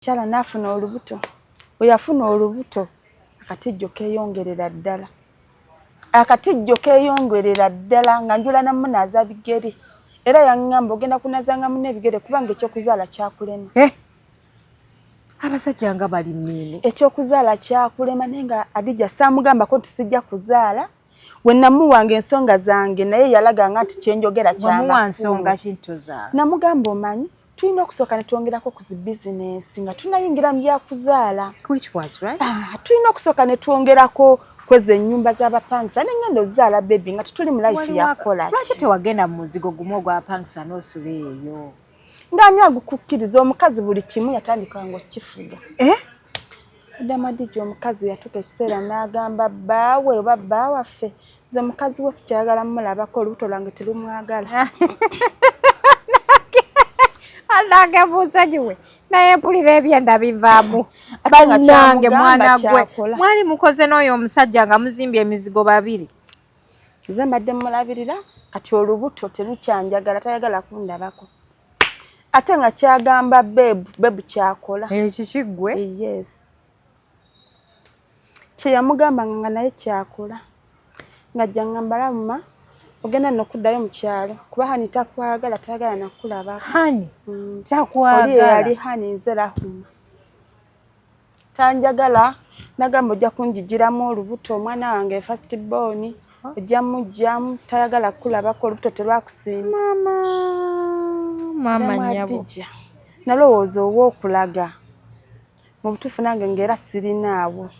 Omukyala n'afuna olubuto. Bwe yafuna olubuto, akatijjo keeyongerera ddala. Akatijjo keeyongerera ddala nga njula na munaaza bigere. Era yaŋŋamba ogenda kunaazanga munno ebigere kubanga ekyokuzaala kyakulema. Eh! Abasajja nga bali mmiini. Ekyokuzaala kyakulema naye nga Adija saamugambako nti sijja kuzaala. We namuwanga ensonga zange naye yalaganga nti kye njogera kya Wamuwa makulu. nsonga ki nti tozaala? Namugamba omanyi tulina okusooka ne twongerako ku zi bizinensi nga tunayingira mu byakuzaala. Which was right. Ah, tulina okusooka ne twongerako kweza ennyumba z'abapangisa ne ngenda ozaala baby nga tetuli mu life ya kukola ki. Lwaki tewagenda mu muzigo gumu ogw'abapangisa n'osula eyo? Ng'ani agukukkiriza omukazi buli kimu yatandika ng'okifuga. Eh? Madam Adija omukazi yatuuka ekiseera n'agamba bbaawe oba bba waffe nze mukazi wo sikyayagala mulabako olubuto lwange terumwagala. Anange musonyiwe naye mpulira ebyenda bivaamu. Bannange mwana gwe mwali mukoze n'oyo omusajja nga muzimbye emizigo babiri. Nze mbadde mulabirira kati olubuto terukyanjagala tayagala kundabako. Ate nga kyagamba bebu bebu kyakola. Ekiki ggwe? Yes. Kye yamugamba nga naye kyakola. Ng'ajja ngamba Rahuma ogenda nno kuddayo mu kyalo kuba Hani takwagala tayagala nakulabako. Hani Oli takwagala. eyali Hani nze Rahuma. Tanjagala nagamba ojja kunjijiramu olubuto omwana wange first born ojja mujjamu tayagala kukulabako olubuto terwakusiima. Mama mama nnyabo. Adija nalowooza ow'okulaga mu butuufu nange ng'era sirinaawo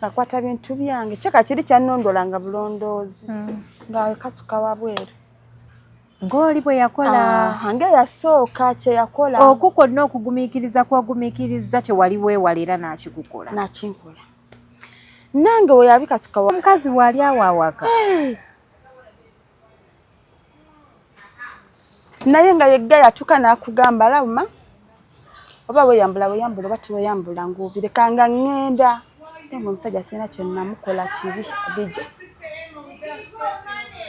nakwata bintu byange kyeka kiri kyannondolanga bulondoozi nga kasuka wabweru. Ng'oli bwe yakola. Ng'eyasooka kye yakola. Okwo kwonna okugumiikiriza kw'ogumiikirizza tewali weewala era n'akikukola. N'akinkola. Nange we yabikasuka wa. Omukazi waali awo awaka. Naye nga yegga yatuuka n'akugamba Rahuma oba weeyambula weeyambula oba teweyambula ng'obireka nga ŋŋenda. Naye ng'omusajja sirina kye namukola kibi Adija.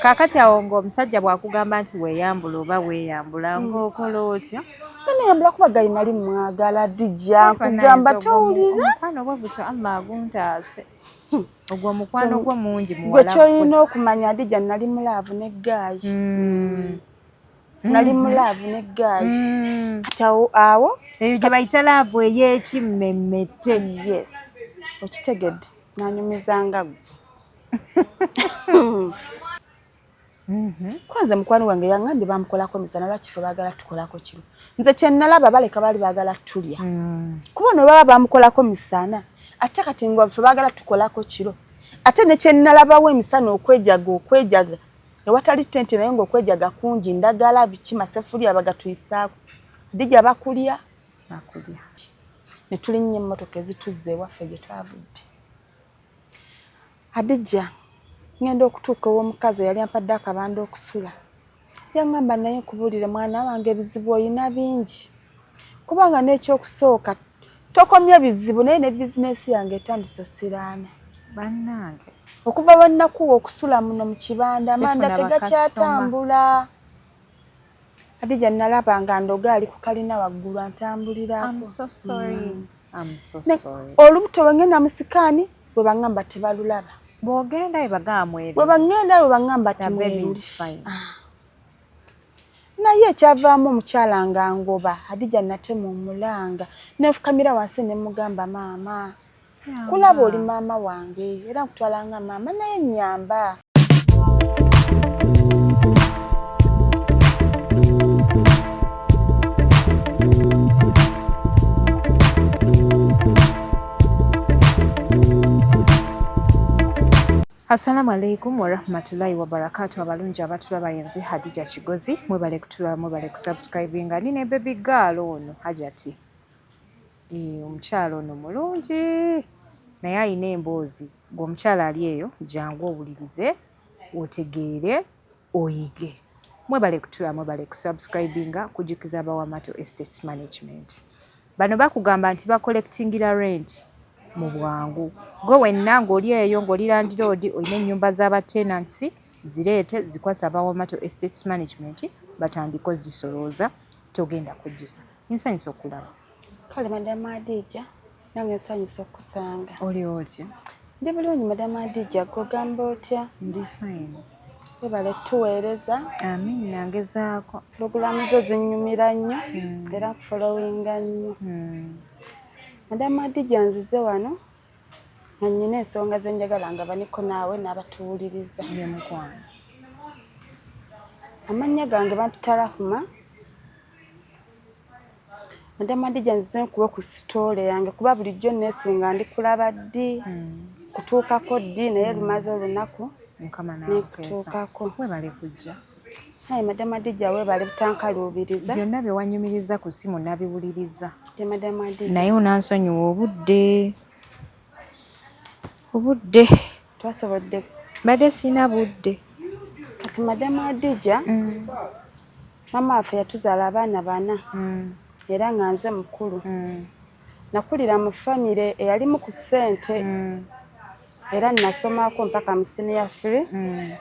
Kaakati awo ng'omusajja bw'akugamba nti weeyambula oba weeyambula ng'okola otya? Neyambula kuba gali nali mwagala Adija nkugamba towulira. Omukwano bwe gutyo Allah aguntaase. Ogwo omukwano gwo mungi Gwe muwala ky'olina okumanya Adija nali mu love ne guy. Nali mu love ne guy. Kati awo awo. Eyo gye bayita love ey'ekimmemmette. Yes. Okitegedde nanyumizanga ggwe. Kwanza mukwano gwange yaŋŋambye bamukolako misana lwaki ffe baagala tukolako kiro. Nze kye nalaba baleka baali baagala tulya. Kuba ono baba bamukolako misana ate kati nga ffe baagala tukolako kiro. Ate ne kye nalabawo emisana okwejaga okwejaga ewatali tenti naye ng'okwejaga kungi ndagala biki masefulya bagatuyisaako. Dija bakulya. Bakulya. Ne tulinnya emmotoka ezituzza ewaffe gye twavudde. Adija ngenda okutuuka ew'omukazi eyali ampadde akabanda okusula. Yaŋŋamba naye nkubuulire mwana wange ebizibu oyina bingi. Kubanga n'ekyokusooka tokomye bizibu naye ne bizinensi yange etandise osiraana. Bannange. Okuva lwe nnakuwa okusula muno mu kibanda amanda tegakyatambula. Adija nalaba nga ndoga ali ku kalina waggulu antambulirako. I'm so sorry. I'm so sorry. Olubuto bwe ngenda mu sikaani bwe baŋŋamba tebalulaba. Bw'ogenda bwe bagamba mweruli. Bwe baŋŋenda bwe baŋŋamba The baby timweruli. is fine. Naye ekyavaamu omukyala nga ngoba Adija natema omulanga nenfukamira wansi ne mugamba maama kulaba oli maama wange era nkutwala nga maama naye nnyamba. Assalamu alaikum warahmatullahi wabarakatuh. Abalungi abatulaba yenze Hadija Kigozi, mwebale kutulaba, mwebale kusubscribinga. Nina baby girl ono Hajati. Omukyala ono mulungi naye ayina emboozi. Gwe omukyala ali eyo jangu owulirize, otegeere, oyige. Mwebale kutulaba, mwebale kusubscribinga, kujjukiza Abawamato Estates Management. Bano bakugamba nti bacollectingira rent mu bwangu. Gwe wenna ng'oli eyo ng'oli landlord olina ennyumba z'aba tenants zireete zikwase Abawamato Estates Management batandike ozisolooza togenda kujjusa. Nsanyusa okulaba. Kale Madamu Adija, nange nsanyusa okukusanga. Oli otya? Ndi bulungi Madamu Adija, gw'ogamba otya? Ndi fine. Webale tuweereza. Amiina, ngezaako. Pulogulaamu zo zinnyumira nnyo era nkufolowinga nnyo. Madamu Adija, nzize wano nga nnyina ensonga ze njagala nga baniko naawe n'abatuwuliriza. Ye mukwano. Amannya gange bampita Rahuma. Madamu Adija, nzize nkuwe ku sitoole yange kuba bulijjo neesunga ndi kulaba ddi, kutuukako ddi, naye lumaze olunaku Mukama n'akukeesa. nekutuukako. Webale kujja. Naye Madamu Adija, weebale butankaluubiriza. Byonna bye wanyumiriza ku ssimu nabiwuliriza. Ye Madamu Adija. Naye onansonyiwa obudde. Obudde. Twasobodde. Mbadde sirina budde. Kati Madamu Adija, maama waffe yatuzaala abaana bana era nga nze mukulu. Nakulira mu famire eyalimu ku ssente era nasomako mpaka mu senior 3.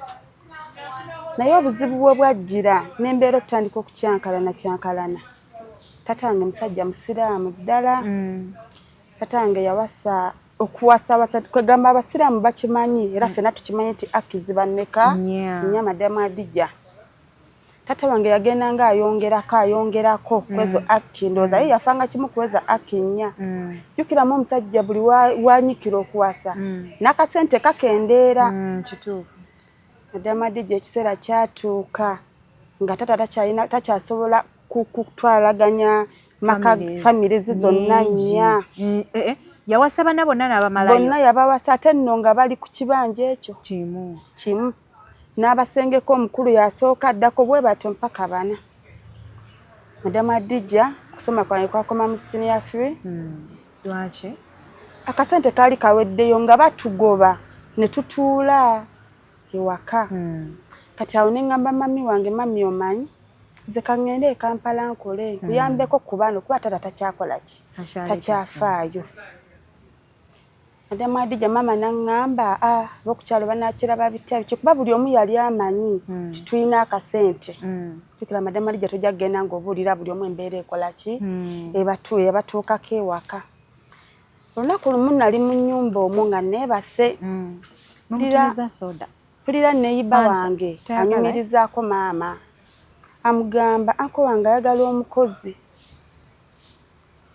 Naye obuzibu bwe bwajjira n'embeera okutandika okukyankalana kyankalana. Taata wange musajja musiraamu ddala. Taata wange yawasa okuwasawasa, kwegamba abasiraamu bakimanyi era ffenna tukimanyi nti aki ziba mmeka? Nnya. Nnya. Madamu Adija, taata wange yagenda nga ayongerako ayongerako kwezo aki, ndowooza ye yafanga kimu kuweza aki nnya. Jjukiramu omusajja buli wanyikira okuwasa n'akasente kakendeera. Kituufu. Madamu Adija, ekiseera kyatuuka nga taata takyalina, takyasobola kutwalaganya maka Families. Families zonna Nnyingi. nnya. Eh, eh. Yawasa bana bonna n'abamalayo? Bonna yabawasa, ate nno nga bali ku kibanja ekyo Kimu. kimu, n'abasengeko omukulu yasooka, addako, bwe batyo mpaka bana. Madamu Adija, okusoma kwange kwakoma mu senior 3. Lwaki? Akasente kaali kaweddeyo nga batugoba ne tutuula ewaka. Kati awo ne ŋŋamba mami wange, "Mami, omanyi nze kaŋŋende e Kampala nkole nkuyambeko ku baana, okuba taata takyakola ki, Takyaleeta." Takyafaayo." Madamu Adija, maama naŋŋamba, "Ah, ab'okukyalo banaakiraba bitya biki?" Kuba buli omu yali amanyi nti tulina akasente. Jjukira Madamu Adija, tojja kugenda ng'obuulira buli omu embeera ekola ki ebatuukako ewaka. Olunaku lumu nali mu nnyumba omwo nga neebase. Mumutumiza soda. Mpulira neighbour Fanta, wange tayagala, eh? anyumirizaako maama, amugamba, "Uncle wange ayagala omukozi."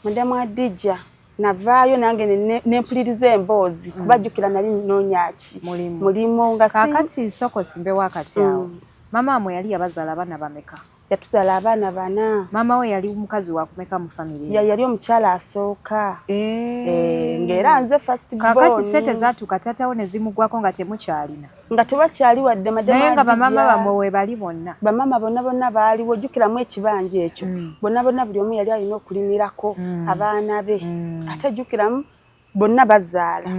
Madamu Adija, navaayo nange nempuliriza emboozi, kuba jjukira nali nnoonya ki? Mulimu. Mulimu nga si Kaakati soko simbewo akati awo. Maama wamwe yali yabazaala abaana bameka? Yatuzaala abaana bana. Maama we yali mukazi wakumeka mu famire? Yali omukyala asooka. Eh, ng'era nze first Kaakati born. sente zaatuuka taatawo ne zimugwako nga temukyalina. Nga tebakyali wadde, Madamu Naye nga bamaama Adija. bammwe weebali bonna? Bamaama bonna bonna baaliwo. Jjukiramu ekibanja ekyo, bonna bonna buli omu yali alina okulimirako abaana be, ate jjukiramu bonna bazaala,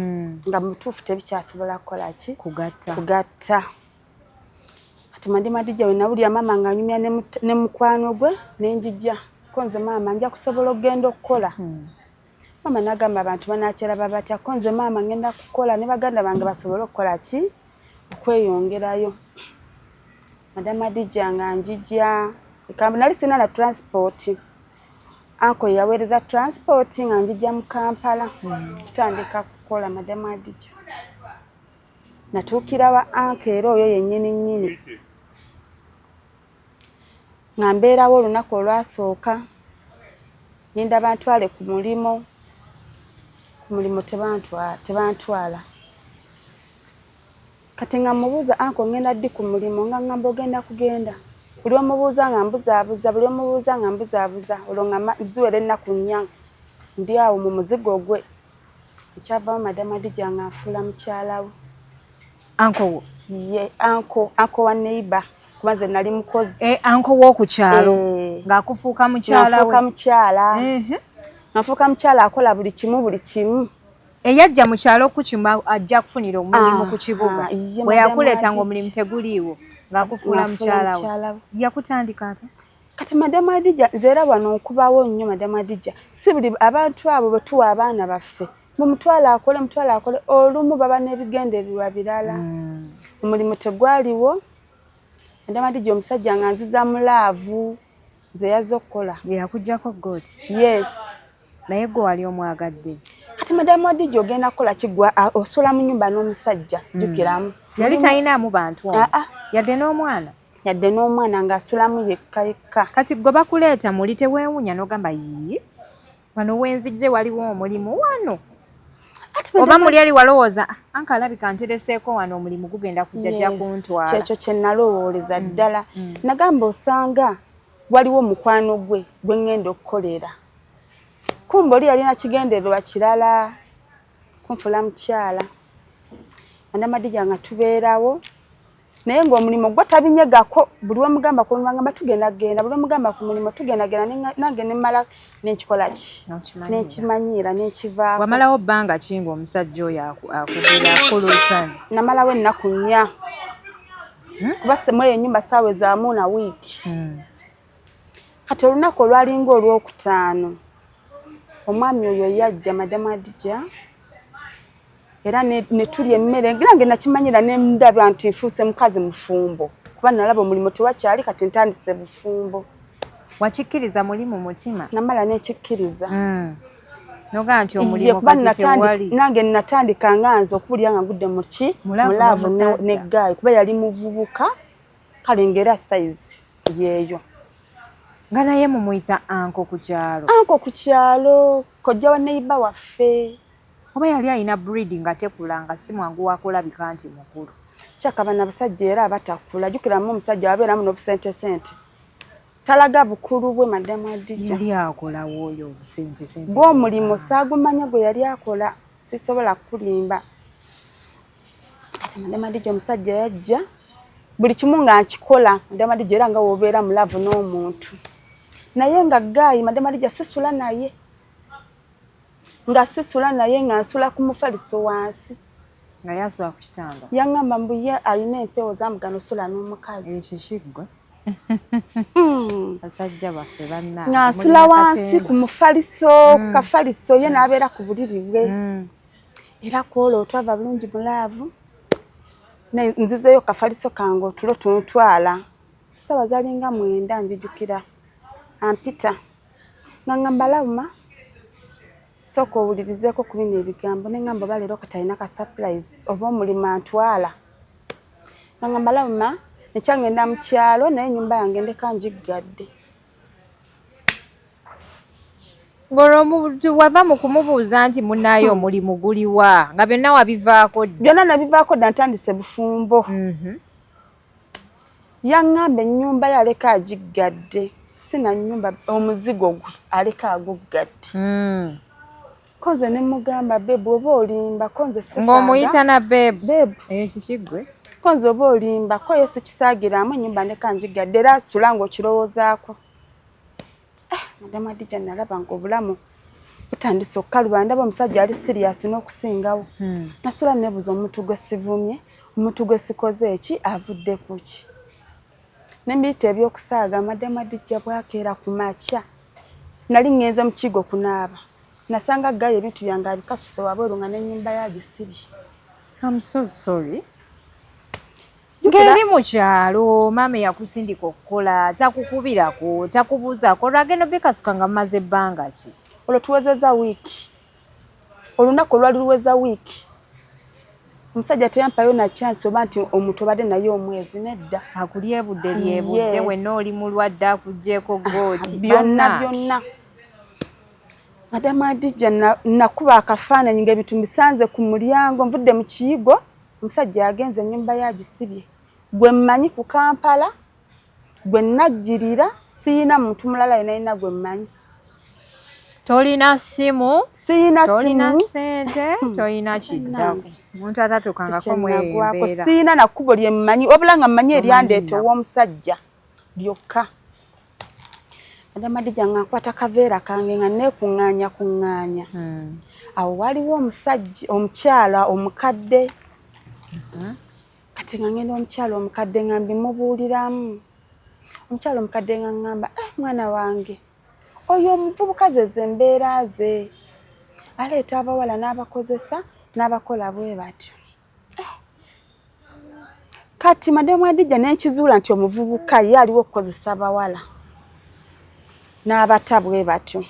nga mutuufu tebikyasobola kukola ki? Kugatta. Kugatta. Kati Madamu Adija, we nawulira maama ng'anyumya ne mukwano gwe, nenjija ko, "Nze maama nja kusobola okugenda okukola." Maama n'agamba, "Abantu banakyeraba batya?" Ko nze, "Maama, ngenda kukola ne baganda bange basobole okukola ki? Okweyongerayo." Madamu Adija, nga njija nali sina na transport, uncle yaweereza transport nga njija mu Kampala kutandika kukola. Madamu Adija, natuukira wa uncle era oyo yennyini nnyini, nga mbeerawo olunaku olwasooka, ninda bantwale ku mulimu. Ku mulimu tebantwala. Kati nga mubuuza, "Uncle, ngenda ddi ku mulimu?" Nga ngamba, "Ogenda kugenda." Buli omubuuza nga mbuzaabuza, buli omubuuza nga mbuzaabuza. Olwo nga ziwera ennaku 4 ndi awo mu muzigo gwe. Ekyavamu, Madamu Adija, nga nfuula mukyala we. Uncle wo? Ye uncle, uncle wa neighbour, kuba nze nali mukozi. Eh, uncle w'oku kyalo. Eh. Ng'akufuuka mukyala we. Nfuuka mukyala, nga nfuuka mukyala akola buli kimu, buli kimu. Eyajja mu kyalo okukima ajja kufunira omulimu ku kibuga, Ah, ye bwe Madamu yakuleeta Adija. ng'omulimu teguliiwo, ng'akufuula Ng'afuula mukyala we. mukyala we. Yakutandika ate? Kati Madamu Adija, nze era wano nkubawo nnyo. Madamu Adija, si buli abantu abo bwe tuwa abaana baffe, mumutwale akole, mutwale akole, olumu baba n'ebigendererwa birala. Omulimu tegwaliwo, Madamu Adija, omusajja nga nziza mu love, nze yazze okukola. Yakuggyako gooti? Yes. Naye gwe wali omwagadde? Kati madamu Adija, ogenda kukola kigwa osula mu nyumba n'omusajja, jjukiramu. Yali talinaamu bantu yadde n'omwana? Yadde n'omwana, ng'asulamu yekka yekka. Kati gwe bakuleeta muli teweewuunya n'ogamba, "Yii, wano wenzijje waliwo omulimu wano"? Oba muli eri walowooza, "Anka alabika ntereseeko wano, omulimu gugenda kujja, jja kuntwala"? Kyekyo kye nalowooleza ddala. Nagamba osanga waliwo mukwano gwe gwe ŋŋenda okukolera. Kumbe oli yalina kigendererwa kirala, kunfula mukyala. Anamadija nga tubeerawo, naye ng'omulimu gwo tabinyegako. Buli wemugamba ku mulimu agamba tugenda genda, buli wemugamba ku mulimu tugenda genda. Nange nemmala nenkikola ki, nenkimanyiira, nenkivaako. Wamalawo bbanga ki ng'omusajja oyo akugera akuluusani? Namalawo ennaku 4, kuba semu eyo ennyumba saawa ezaamu na wiiki. Kati olunaku olwalinga olwokutaano, omwami oyo yajja, madamu Adija, era ne tulya emmere. Nange nakimanyira nendaba nti nfuuse mukazi mufumbo, kuba nalaba omulimu tewakyali, kati ntandise bufumbo. Wakikkiriza muli mu mutima? Namala nekikkiriza. Nogaa nti omulimu kati tewali. Nange natandika nga nze okuwulira nga ngudde muki, mu love ne guy, kuba yali muvubuka, kale ng'era size yeeyo. Nga naye mumuyita uncle ku kyalo? Uncle ku kyalo, kojja wa neighbour waffe. Oba yali alina breed nga tekula, nga si mwangu wakulabika nti mukulu? Kyakaba nabasajja era abatakula. Jjukiramu, omusajja wabeeramu n'obusente sente talaga bukulu bwe, madamu Adija. Yali akolawo oyo obusente sente? Gw'omulimu saagumanya gwe yali akola, sisobola kukulimba. Kati madamu Adija, omusajja yajja, buli kimu nga nkikola, madamu Adija, era nga wobeera mu love n'omuntu. Naye nga guy, madamu Adija, sisula naye, nga sisula naye, nga nsula ku mufaliso wansi. Nga yasula ku kitanda? Yaŋŋamba mbu ye alina empewo zamugana osula n'omukazi. Ekikiggwe, basajja baffe banna. Nga nsula wansi ku mufaliso, ku kafaliso, ye n'abeera ku buliri bwe. Era kwolwo twava bulungi mu love, nzizeyo kafaliso kange, otulo tuntwala. Saawa zalinga 9, njijukira ampita nga ŋŋamba, "Lauma, sooka owulirizeeko ku bino ebigambo." Ne ŋŋamba, oba leero kati alina ka surprise, oba omulimu antwala. Nga ŋŋamba, "Lauma, ekyangenda mu kyalo, naye ennyumba yange ndeka ngiggadde." Ng'olwo wava mu kumubuuza nti munnaayo omulimu guliwa, nga byonna wabivaako dda? Byonna nabivaako dda, ntandise bufumbo. Yaŋŋamba ennyumba ye aleka agiggadde, si na nnyumba, omuzigo gwe aleka aguggadde. Ko nze ne mugamba, "Babe, oba olimba, ko nze sisaaga." Ng'omuyita na babe? Babe. Ekikiggwe. Ko nze oba olimba, ko ye sikisaagiramu, ennyumba ndeka ngigadde, era asula ng'okirowoozaako. Eh, madamu Adija, nalaba ng'obulamu butandise okukaluba, ndaba omusajja ali serious n'okusingawo. Nasula nebuuza, omuntu gwe sivumye, omuntu gwe sikoze eki, avudde ku ki? Nembiyita ebyokusaaga. Madamu Adija, bwakeera ku makya, nali ŋŋenze mu kigo kunaaba, nasanga guy ebintu byange abikasuse wabweru, nga n'ennyumba yagisibye. I'm so sorry. Ng'eri mu kyalo, maama eyakusindika okukola takukubirako, takubuuzaako, olwagenda obikasuka nga mumaze ebbanga ki? Olwo tuwezezza wiiki, olunaku olwali luweza wiiki. Omusajja teyampayo na chance oba nti omuntu obadde naye omwezi, nedda. Akulyebudde lyebudde, wenna oli mulwadde, akuggyeeko gooti. Byonna byonna. Madamu Adija, nakuba akafaananyi ng'ebintu mbisanze ku mulyango, nvudde mu kiyigo, omusajja agenze, ennyumba ye agisibye. Gwe mmanyi ku Kampala, gwe najjirira, siyina muntu mulala yenna yenna gwe mmanyi. Tolina simu? Siyina. Tolina ssente, tolina kiddako, omuntu atatuukangako mwembeera. Siyina na kkubo lye mmanyi, wabula nga mmanyi eryandeeta ow'omusajja lyokka. Madamu Adija, nga nkwata kaveera kange, nga neekuŋŋaanya kuŋŋaanya. Awo waliwo omusajja, omukyala omukadde. Kati nga ngenda omukyala omukadde, nga mbimubuuliramu. Omukyala omukadde nga ŋŋamba, "Eh, mwana wange, oyo omuvubuka zeze embeera ze, aleeta abawala n'abakozesa n'abakola bwe batyo." Eh. Kati madamu Adija, nenkizuula nti omuvubuka ye aliwo okukozesa abawala n'abata bwe batyo.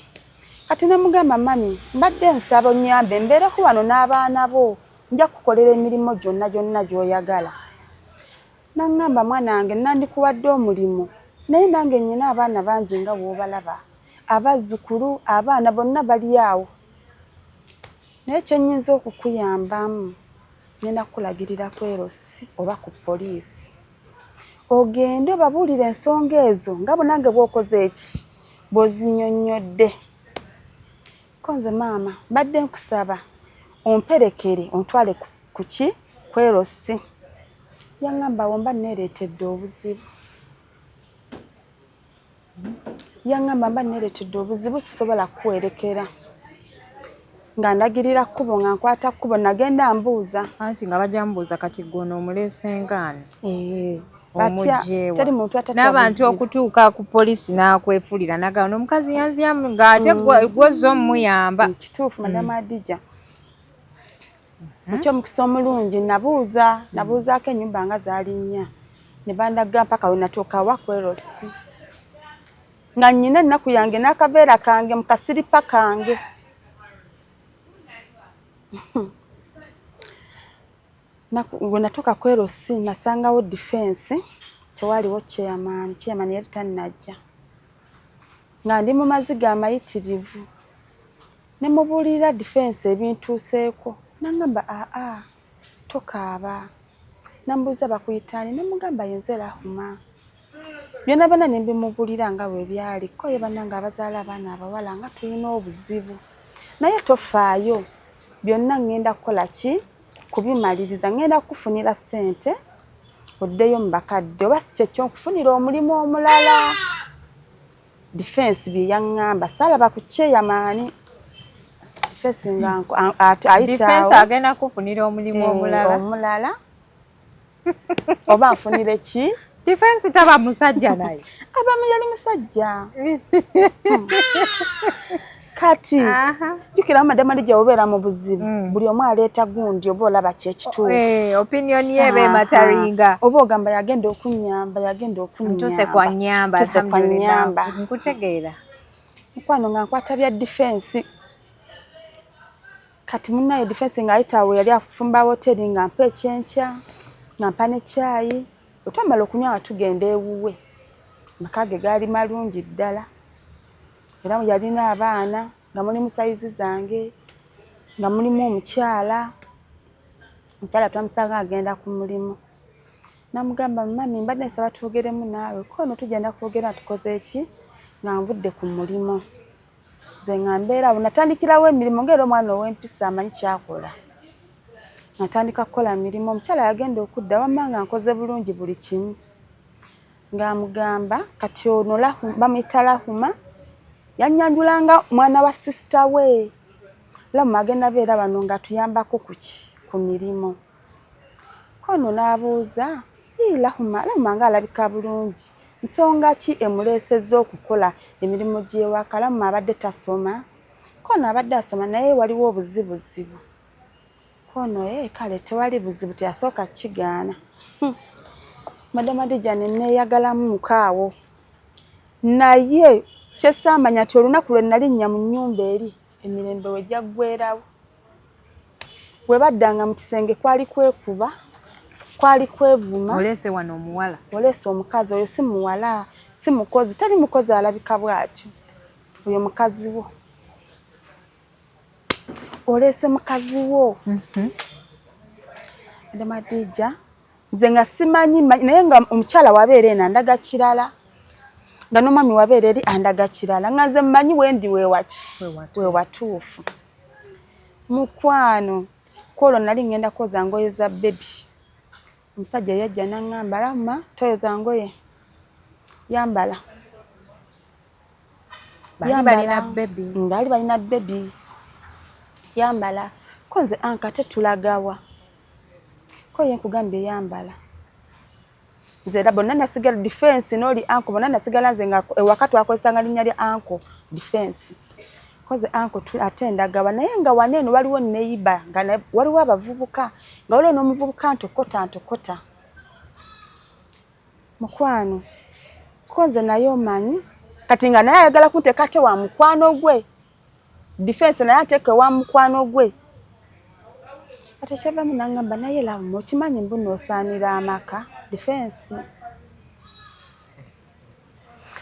Kati ne mugamba, mami, mbadde nsaba onnyambe mbeereko wano n'abaana bo, nja kukolera emirimu gyonna gyonna gy'oyagala. Naŋŋamba, mwana wange, nandikuwadde omulimu, naye nange nnyina abaana bangi nga bw'obalaba, abazzukulu, abaana bonna bali awo, naye kye nnyinza okukuyambamu, ngenda kukulagirira ku LC oba ku poliisi, ogende obabuulire ensonga ezo nga bwe nange bw'okoze eki bw'ozinnyonnyodde. Ko nze, maama, mbadde nkusaba omperekere ontwale ku ki, ku LC. Yaŋŋamba awo mba neereetedde obuzibu. Yaŋŋamba mba neereetedde obuzibu, sisobola kukuwerekera. Nga ndagirira kkubo, nga nkwata kkubo, nagenda mbuuza. Anti nga bajja mubuuza, kati gwe ono omuleese ngaani? Eh, batya. Omugyewa? Teri muntu atatya N'abantu buzibu. Okutuuka ku poliisi n'akwefulira nagamba omukazi yanziyamu ng'ate gwozza omuyamba. Kituufu, Madamu Adija. Ekyomukisa omulungi, nabuuza, nabuuzaako ennyumba nga zaali nnya, ne bandaga mpaka we natuuka wa, ku LC, nga nnyina ennaku yange n'akaveera kange mu kasiripa kange. Bwe natuuka ku LC, nasangawo defense, tewaaliwo chairman. Chairman yali tannajja, nga ndi mu maziga amayitirivu, ne mubuulirira defense ebintuuseeko. Naŋŋamba, aa, tokaaba. Nambuuza, bakuyita ani? Ne mugamba, yenze Rahuma. Byonna byonna ne mbimubuulira nga bwe byali. Ko ye, bannange abazaala abaana abawala nga tulina obuzibu, naye tofaayo, byonna ŋŋenda kukola ki, kubimaliriza. Ŋŋenda kukufunira ssente oddeyo mu bakadde, oba si kyekyo nkufunira omulimu omulala. Defense bye yaŋŋamba, saalaba ku chairman. Defense nga Defense ayitaawo agenda kufunira omulimu Eh, omulala. Omulala oba nfunire ki? Defense taba musajja naye. Abamu yali musajja. Kati jjukira, Madamu Adija, obeera mu buzibu, buli omu aleeta gundi, oba olaba kyekituufu. Eh, opinion ye eba emataringa. Oba ogamba yagenda okunyamba, yagenda Ntuuse kwa nyamba. Ntuuse kwa Alhamdulillah. nyamba. Nkutegeera. Mukwano, nga nkwata bya defense. Kati munnaye defense ng'ayita awo, yali afumba hoteri, nga mpa ekyenkya, nga mpa ne kyayi. Bwe twamala okunywa, nga tugenda ewuwe. Amaka ge gaali malungi ddala, era yalina abaana nga mulimu size zange, nga mulimu omukyala. Omukyala twamusanga agenda ku mulimu. Namugamba, mami, mbadde nsaba twogeremu naawe. Kono tugenda kwogera tukoze ki, nga nvudde ku mulimu. Nze nga mbeera awo, natandikirawo emirimu ngaera omwana ow'empisa amanyi kyakola. Natandika kukola mirimu. Omukyala yagenda okudda, wamma nga nkoze bulungi buli kimu, ng'amugamba kati ono bamuyita Rahuma. Yanyanjulanga mwana wa sister we. Rahuma agenda beera wano nga tuyambako kuki, ku mirimu. Kono n'abuuza, "Ii, Rahuma, Rahuma nga alabika bulungi, nsonga ki emuleesezza okukola emirimu gy'ewaka? Rahuma abadde tasoma?" Kono abadde asoma, naye waliwo obuzibuzibu. Kono, ee, kale tewali buzibu. Teyasooka kigaana. Madamu Adija, ne neeyagalamu mukaawo, naye kyesaamanya nti olunaku lwe nalinnya mu nnyumba eri, emirembe we gyaggwerawo. Bwe baddanga mu kisenge, kwali kwekuba, kwali kwevuma. Oleese wano omuwala. Oleese omukazi oyo, si muwala, si mukozi, teri mukozi alabika bw'atyo. Oyo mukazi wo, oleese mukazi wo. Madamu Adija, nze nga simanyi, naye nga omukyala wabeera eno andaga kirala, nga n'omwami wabeera eri andaga kirala, nga nze mmanyi wendi wewaki, wewatuufu. Mukwano, kwolwo nali ngenda kwoza ngoye za baby. Omusajja yajja n'aŋŋamba, "Rama, toyoza ngoye, yambala." Baali balina baby. Baali balina baby. "Yambala." Ko nze, "Uncle, ate tulagawa?" Ko ye, "Nkugambye yambala." Nze era bonna nasigala defense n'oli uncle, bonna nasigala nze nga ewaka twakozesanga linnya lya uncle Defense. Koze, "Uncle, ate ndagawa?" Naye nga wano eno waliwo neighbor, nga waliwo abavubuka, nga waliwo n'omuvubuka ntokota ntokota. Mukwano, ko nze, naye omanyi kati nga naye ayagala kunteeka ate wa mukwano gwe. Defense naye ateeke wa mukwano gwe. Ate kyavamu nangamba, naye laba, okimanyi mbu noosaanira amaka? Defense,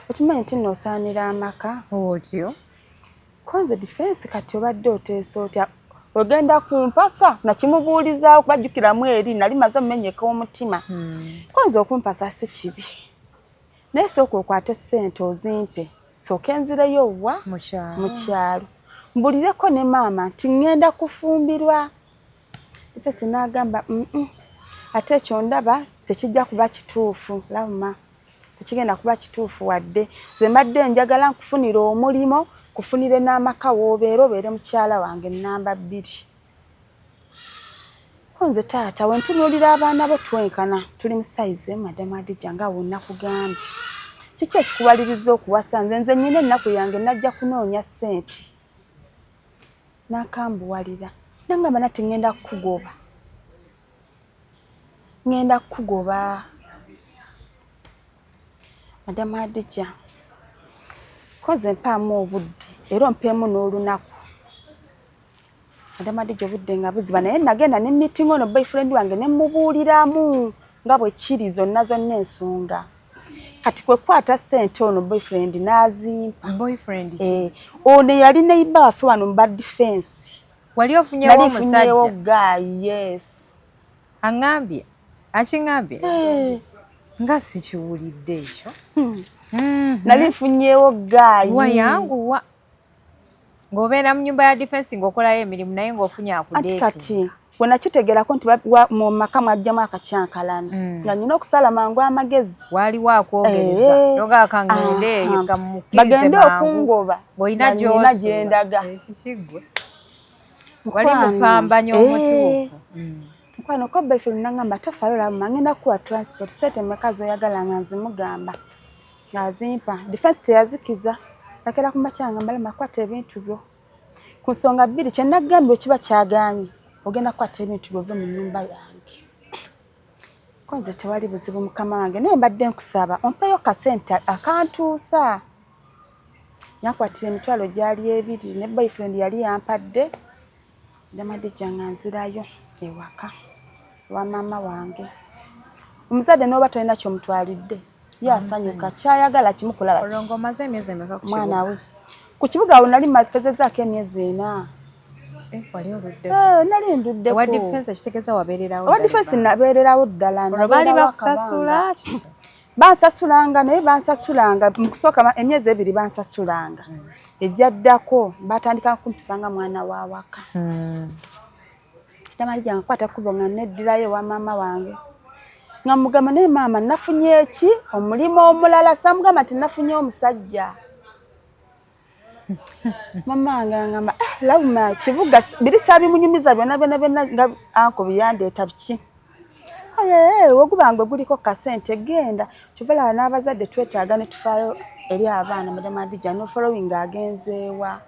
okimanyi nti noosaanira amaka? Otyo. Konze Defense, kati obadde oteesa otya? Ogenda kumpasa? Nakimubuulizaawo kubajjukiramu eri nali maze omumenyeka omutima. Konze okumpasa si kibi, naye sooka okwate ssente ozimpe, sooka enzireyo wa mu kyalo, mbulireko ne maama nti ŋŋenda kufumbirwa. Defense n'agamba, ate ekyo ndaba tekijja kuba kituufu, Lauma, tekigenda kuba kituufu, wadde nze mbadde njagala nkufunire omulimo, kufunire n'amaka w'obeera, obeere mukyala wange namba 2. Ko nze taata, wentunuulira abaana bo twenkana, tuli mu size, Madamu Adija, nga wonna kugambye, kiki ekikuwaliriza okuwasa nze? Nze nnyina ennaku yange, najja kunoonya ssente. N'akambuwalira nangamba, nati ŋŋenda kukugoba, ŋŋenda kukugoba. Madamu Adija, koze mpaamu obudde era ompeemu n'olunaku. Madamu Adija, obudde nga buziba, naye nagenda ne meeting ono boyfriend wange ne mubuuliramu nga bwe kiri zonna zonna ensonga. Kati kwe kukwata ssente, ono boyfriend n'azimpa. Boyfriend? Eh, ono yali neighbor waffe wano mu ba Defense. Wali ofunyewo? Nali nfunyewo. Omusajja? Guy, yes. Aŋŋambye, akiŋŋambye Eh, nga sikiwulidde ekyo. Nali nfunyewo guy. Wayanguwa ng'obeera mu nyumba ya Defense, ng'okolayo emirimu, naye ng'ofunye Anti akudeeti. Kati bwe nakitegeerako nti mu maka mwajjamu akacyankalano, nga nina okusala mangu amagezi. Waaliwo akwogereza? Eh, Togaaka ngende eyo aha. kamukkirize Bagende mangu. okungoba Ng'olina nga nina gy'osula. gyendaga. Ekikiggwe wali Mukwano, mupambanya eh, omutuufu. Mukwano, ko boyfriend nangamba, tofaayo Lama, ngenda kuwa transport, sente mmeka z'oyagala? Nga nzimugamba, ng'azimpa. Defense teyazikiza, akera ku makya ngamba, Lama, kwata ebintu byo ku nsonga 2 kye nagambye kiba kyagaanye, ogenda kukwata ebintu byo ove mu nnyumba yange. Ko nze, tewali buzibu mukama wange, naye mbadde nkusaba ompeeyo kasente akantuusa. Yankwatira emitwalo gyali 2 ne boyfriend yali yampadde. Ndamadijja nga nzirayo ewaka ewa maama wange. Omuzadde n'oba tolina kyomutwalidde, ye asanyuka, kyayagala kimukulaba. Olwo ng'omaze emyezi emeka ku Mwana kibuga? we ku kibuga awo nali mapezezaako emyezi 4. Eh, wali oludde. Eh, nali nduddeko. Ewa Defense, ekitegeeza wabeererawo Owa ddala Defense. ebbanga. Nabeererawo ddala. Olwo baali Nabeerawo bakusasula akabanga. kiki? Bansasulanga, naye bansasulanga mu kusooka emyezi 2 bansasulanga, ejjaddako batandika kumpisa nga mwana wa waka. Tamalija nkwata kkubo nga neddirayo ewa maama wange, nga mugamba, naye maama, nafunye eki omulimu omulala. Samugamba nti nafunye omusajja. Mama wange angamba, eh, Lauma, kibuga biri saabimunyumiza byonna byonna byonna nga anko byandeeta biki. Aye, wegubanga guliko kasente, genda. Kyova laba n'abazadde twetaaga ne tufaayo eri abaana. Madam Adija, no following agenzeewa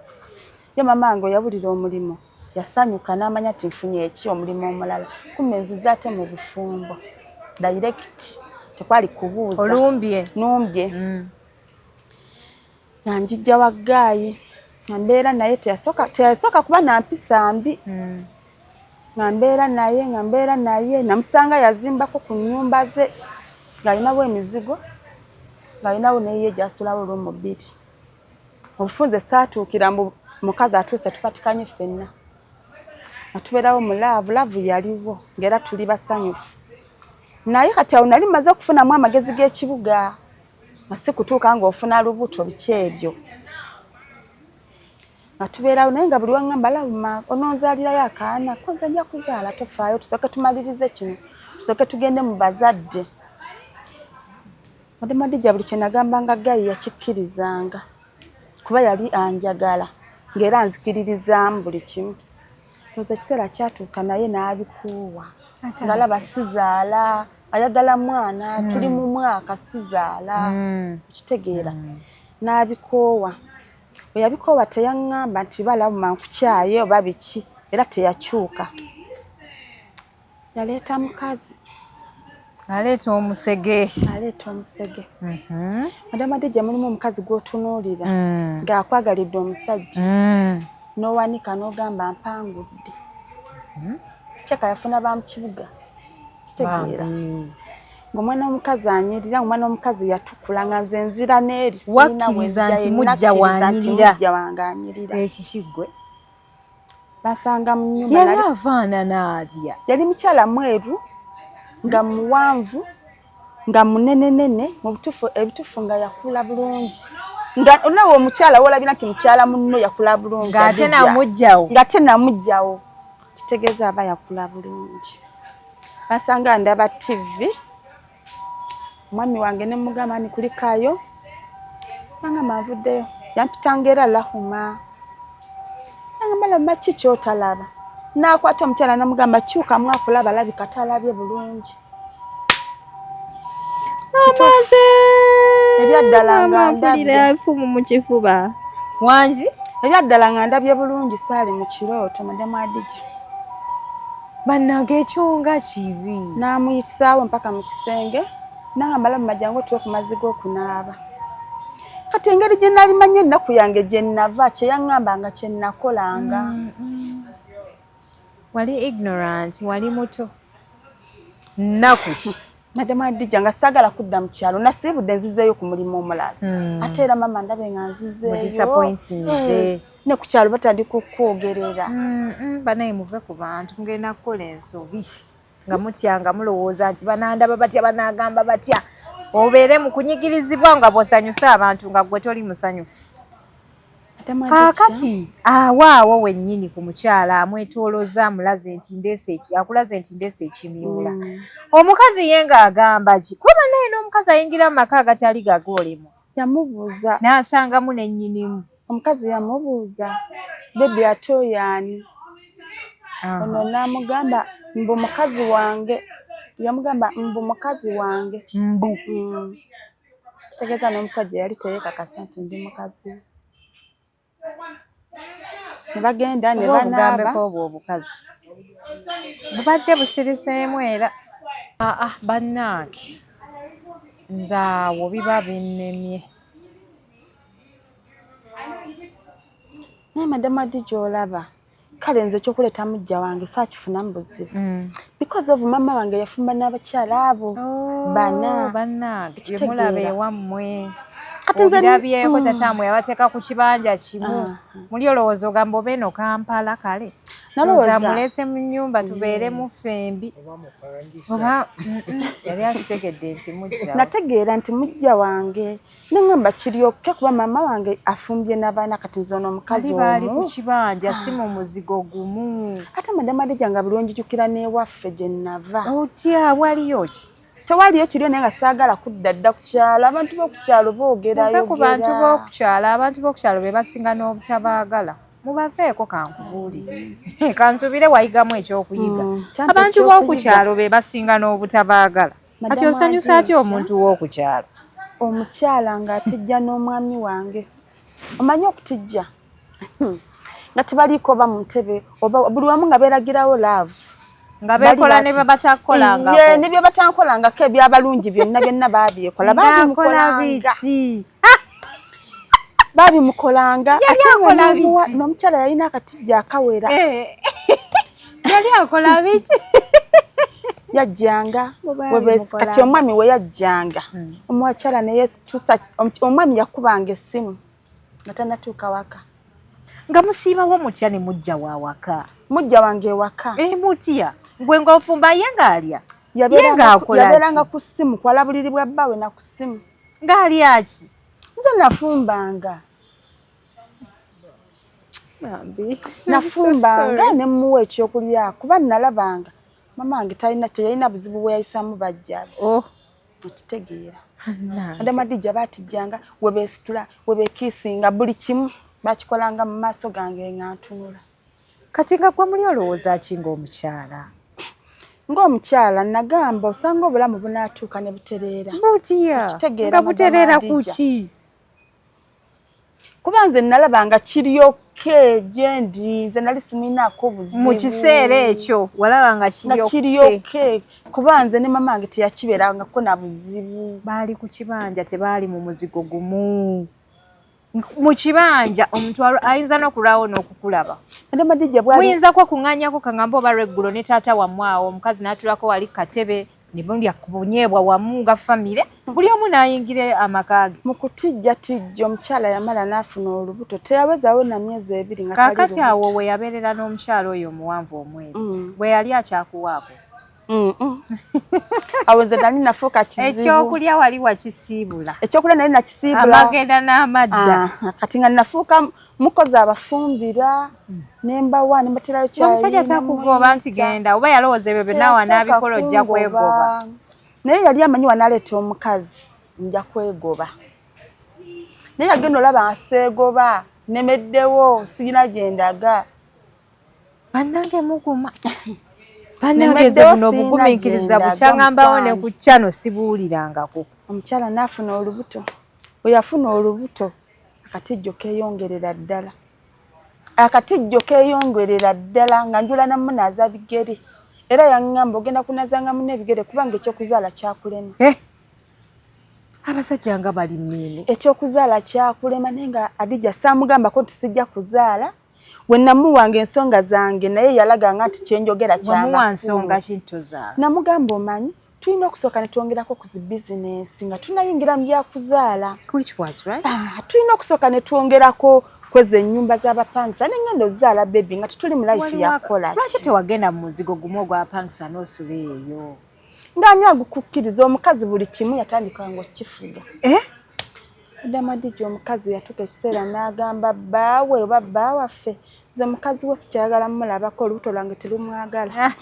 ye mama wange oyabulira omulimu, yasanyuka n'amanya nti nfunye eki omulimu omulala, kumbe nzize ate mu bufumbo direct, tekwali kubuuza. Olumbye. Numbye nga njijja wa guy, nga mbeera naye, teyasooka kuba nampisa mbi, nga mbeera naye, nga mbeera naye. Namusanga yazimbako ku nnyumba ze, ng'alinawo emizigo, ng'alinawo neye gyasulawo room 2. Obufunze saatuukira mbu mukazi atuuse tupatikanye ffenna, nga tubeerawo mu love. Love yaliwo, ng'era tuli basanyufu, naye kati awo nali mmaze okufunamu amagezi g'ekibuga, nga si kutuuka ng'ofuna lubuto biki ebyo. Nga tubeerawo naye nga buli waŋŋamba, Lauma, ononzaalirayo akaana? Ko nze, nja kuzaala, tofaayo, tusooke tumalirize kino, tusooke tugende mu bazadde. Mademadija, buli kye nagambanga guy yakikkirizanga, kuba yali anjagala, ng'era nzikiririzaamu buli kimu. Oza ekiseera kyatuuka naye n'abikuuwa, ng'alaba sizaala, ayagala mwana, tuli mu mwaka sizaala, okitegeera? N'abikoowa. Bwe yabikoowa, teyaŋŋamba nti balabuma nkukyaye oba biki, era teyakyuka, yaleeta mukazi. Aleeta omusege. Aleeta omusege. Madamu Adija, mulimu omukazi gw'otunuulira ng'akwagalidde omusajja. N'owanika n'ogamba mpangudde. Kyeka yafuna ba mu kibuga, kitegeera ng'omwana omukazi anyirira, ng'omwana omukazi yatukula, nga nze nzira n'eri. Wakkiriza nti mujja wanyirira? Mujja wange anyirira. Ekikigwe. Basanga mu nyumba. Yali afaanana atya? Yali mukyala mweru, nga muwanvu, nga munenenene mu butuufu, ebituufu nga yakula bulungi, nga nawe omukyala wolabira nti mukyala munno yakula bulungi. Ng'ate namugjawo. Ng'ate namugjawo, kitegeeza aba yakula bulungi. Basanga ndaba TV, omwami wange ne mugamba ni kulikayo, nangamba nvuddeyo. Yampitanga era Lahuma. Nangamba, "Lama, ki kyotalaba?" Nakwata omukyala namugamba, "Kyukamu akulaba, alabika talabye bulungi." Amaze. Ebyaddala nga ndabye. Enfumu mu kifuba. Wangi. Ebyaddala nga ndabye bulungi, saali mu kirooto, madamu Adija. Bannange, ekyo nga kibi. N'amuyisaawo mpaka mu kisenge, nangamba, "Lama, jangu otuwe ku mazzi g'okunaaba." Kati engeri gye nali manyi ennaku yange gye nava, kye yaŋŋamba nga kye nakolanga. Wali ignorant, wali muto. Nnaku ki? Madamu Adija, nga saagala kudda mu kyalo, nasiibudde nzizeeyo ku mulimu omulala. Ate era mama ndabe nga nzizeeyo. Disappointinze. Ne ku kyalo batandika okwogerera. Banaye muve ku bantu, mugenda kukola ensobi nga mutya, nga mulowooza nti banandaba batya, banagamba batya, obeere mu kunyigirizibwa nga bw'osanyusa abantu nga gwe toli musanyufu. Madamu Adija, Kaakati awo awo wennyini ku mukyala amwetooloza, amulaze nti ndeese akulaze nti ndeese ekimyula. Omukazi ye ng'agamba ki? Kuba naye n'omukazi ayingira mu maka agatali gagoolemu Yamubuuza. N'asangamu ne nnyinimu. Omukazi yamubuuza, "Baby, ate oyo ani?" Ono n'amugamba mbu mukazi wange. Yamugamba mbu mukazi wange. Mbu. Kitegeeza n'omusajja yali teyeekakasa nti ndi mukazi we. Ne bagenda ne Oba banaaba. obugambeko obwo obukazi bubadde busiriseemu era aa bannange, nze awo biba binnemye. Naye madamu Adija, olaba kale nze ekyokuleeta mujja wange saakifunamu buzibu because of mama wange yafumba n'abakyala abo bana. Oh, bannange. Ekitegeera. Byemulaba ewammwe Kati nze obirabyeko. Tataamwe yabateeka ku kibanja kimu. Muli olowooza ogamba oba eno Kampala kale. Nalowooza- Olowooza muleese mu nnyumba tubeeremu ffembi oba yali akitegedde nti mujja. Nategeera nti mujja wange, neŋŋamba kiryokke kuba maama wange afumbye n'abaana, kati nze ono omukazi Bali baali ku omu. kibanja, si mu muzigo gumu. Ate madamu Adija, nga bulungi jjukira n'ewaffe gye nava. Otya, waliyo ki? Tewaliyo kiriyo, naye nga saagala kudda dda ku kyalo, abantu b'oku kyalo Muve ku bantu boogerayogera. b'okukyalo. Abantu b'okukyalo be basinga n'obutabaagala, mubaveeko. Kankubuulire, kansuubire wayigamu ekyokuyiga. Kyampa Abantu ekyokuyiga. b'okukyalo be basinga n'obutabaagala. Kati Madamu osanyusa atya Adija, omuntu w'okukyalo? Omukyala ng'atijja n'omwami wange, omanyi okutijja nga tebaliiko oba mu ntebe oba buli wamu nga beeragirawo love. Nga beekola ne bye batakolangako. Ye, ne bye batankolangako ebyabalungi byonna byonna babyekola. Ng'akola Babimukolanga. biki? Babimukolanga. Yali Ate nga akola biki? n'omukyala yalina akatijja akawera. Eh. Yali akola biki? Yajjanga Babimukolanga. kati omwami we yajjanga, omukyala neyesitusa, omwami yakubanga essimu nga tanatuuka waka. Nga musiibawo mutya ne mujja wawaka? Mujja wange ewaka. Eh, mutya gwe ng'ofumba ye ng'alya, ye ng'akola Yabeeranga ki? ku ssimu, kwala buliri bwa bbaawe na ku ssimu. Ng'alya ki? Nze nafumbanga. Bambi. Nafumbanga ne muwa ekyokulya kuba nalabanga mama wange talina, teyalina buzibu bwe yayisamu bajjabe. Oh. Okitegeera, madamu Adija, baatijjanga we beesitula, we beekiisinga, buli kimu bakikolanga mu maaso gange nga ntunula. Kati nga gwe muli olowooza ki ng'omukyala? Ng'omukyala nagamba osanga obulamu bunaatuuka ne butereera. Butya? Okitegeera, Nga butereera Madam ku Adija. ki? Kuba nze nalabanga kiryoke gye ndi, nze nali siminaako buzibu. Mu kiseera ekyo walaba nga Nga kiryoke? Kiryoke, kuba nze ne mama wange teyakibeerangako na buzibu. Baali ku kibanja, tebaali mu muzigo gumu. Mu kibanja omuntu ayinza n'okulwawo n'okukulaba. Muyinza kwekuŋŋaanyako kaŋŋambe oba lweggulo ne taata wammwe awo, omukazi n'atuulako wali ku katebe ne mulya ku bunyeebwa wamu nga famire, buli omu n'ayingira amaka ge. Mu kutijjatijja omukyala yamala n'afuna olubuto, teyawezaawo na myezi ebiri nga tali Kaakati lubuto. Awo we yabeerera n'omukyala oyo omuwanvu omweru, bwe yali akyakuwaako. Awo nze nali nafuuka kizibu. Ekyokulya wali wakisiibula. Ekyokulya nali nakisiibula. Amagenda n'amadda. Kati nga nafuuka mukozi abafumbira, ne mbawa, ne mbaterayo kyayi, Omusajja ne takugoba nti muyita. genda, oba yalowooza ebyo byonna wanaabikola ojja Teyasooka kwegoba. kungoba. Naye yali amanyi wanaaleeta omukazi nja kwegoba. Naye yagenda olaba nga seegoba, nemeddewo, sirina gye ndaga. Bannange muguma. Bannange nze buno obugumiikiriza bukyangambawo ne ku channel sibuwulirangako. Omukyala n'afuna olubuto. Bwe yafuna olubuto, akatijjo keeyongerera ddala. Akatijjo keeyongerera ddala nga njula namunaaza bigere. Era yaŋŋamba ogenda kunaazanga munno ebigere kubanga ekyokuzaala kyakulema. Abasajja nga bali mmiini. Ekyokuzaala kyakulema naye nga Hadija saamugambako nti sijja kuzaala. We namuwanga ensonga zange naye yalaganga nti kyenjogera kya Wamuwa makulu. nsonga ki nti tozaala? Namugamba omanyi tulina okusooka ne twongerako ku zi bizinensi nga tunayingira mu byakuzaala. Which was right. Tulina okusooka ne twongerako kweza ennyumba z'abapangisa ne ngenda ozaala baby nga tetuli mu life ya kukola ki. Lwaki tewagenda mu muzigo gumu ogw'abapangisa n'osula eyo? Ng'ani agukukkiriza? Omukazi buli kimu yatandika ng'okifuga. Madam Hadija omukazi yatuuka ekiseera n'agamba bbaawe oba bba waffe, nze mukazi wo sikyayagala mmulabako, olubuto lwange terumwagala.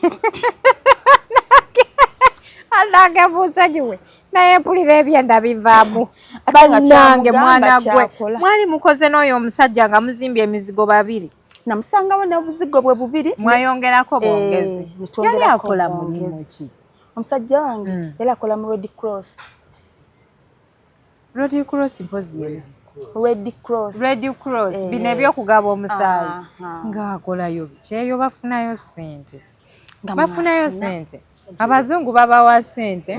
Anange munsonyiwe naye mpulira ebyenda bivaamu. Ate nga Bannange kyamugamba mwana gwe kyakola. Mwali mukoze n'oyo omusajja nga muzimbye emizigo babiri. Namusangawo n'obuzigo bwe bubiri. Mwayongerako bwongezi. Ne twongerako Yali akola mulimu bwongezi. ki? Omusajja wange yali akola mu Red Cross. Red Cross mpozi yeno. Red Cross. Red Cross, bino ebyokugaba omusaayi. Ng'akolayo biki eyo bafunayo ssente. Nga Bafunayo mwafuna. ssente. Abazungu babawa ssente.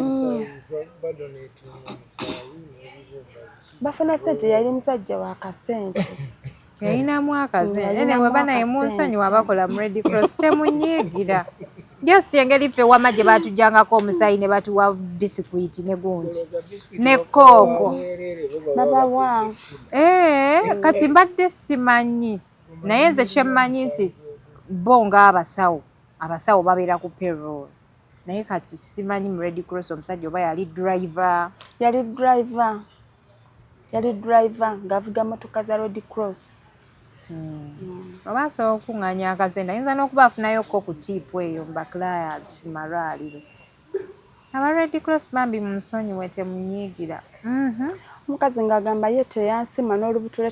Bafuna ssente, yali musajja wa kasente. Yalinamu akasente. Yalinamu Ene bwe banaye akasente. munsonyiwa abakola mu Red Cross temunyiigira. Just engeri ffe wama gye batuggyangako omusaayi ne batuwa bisikwiti ne gundi ne kooko. Babawa. Kati mbadde simanyi. Naye nze kye mmanyi nti bo ng'abasawo, abasawo babeera ku payroll. Naye kati simanyi mu Red Cross omusajja oba yali driver. Yali driver. Yali driver ng'avuga mmotoka za Red Cross. Oba asobola okukuŋŋaanya akasente, ayinza n'okuba afunayokko ku tip eyo mu ba clients mu malwaliro. Aba Red Cross bambi munsonyiwe temunyiigira. Omukazi ng'agamba ye teyansima n'olubuto lwe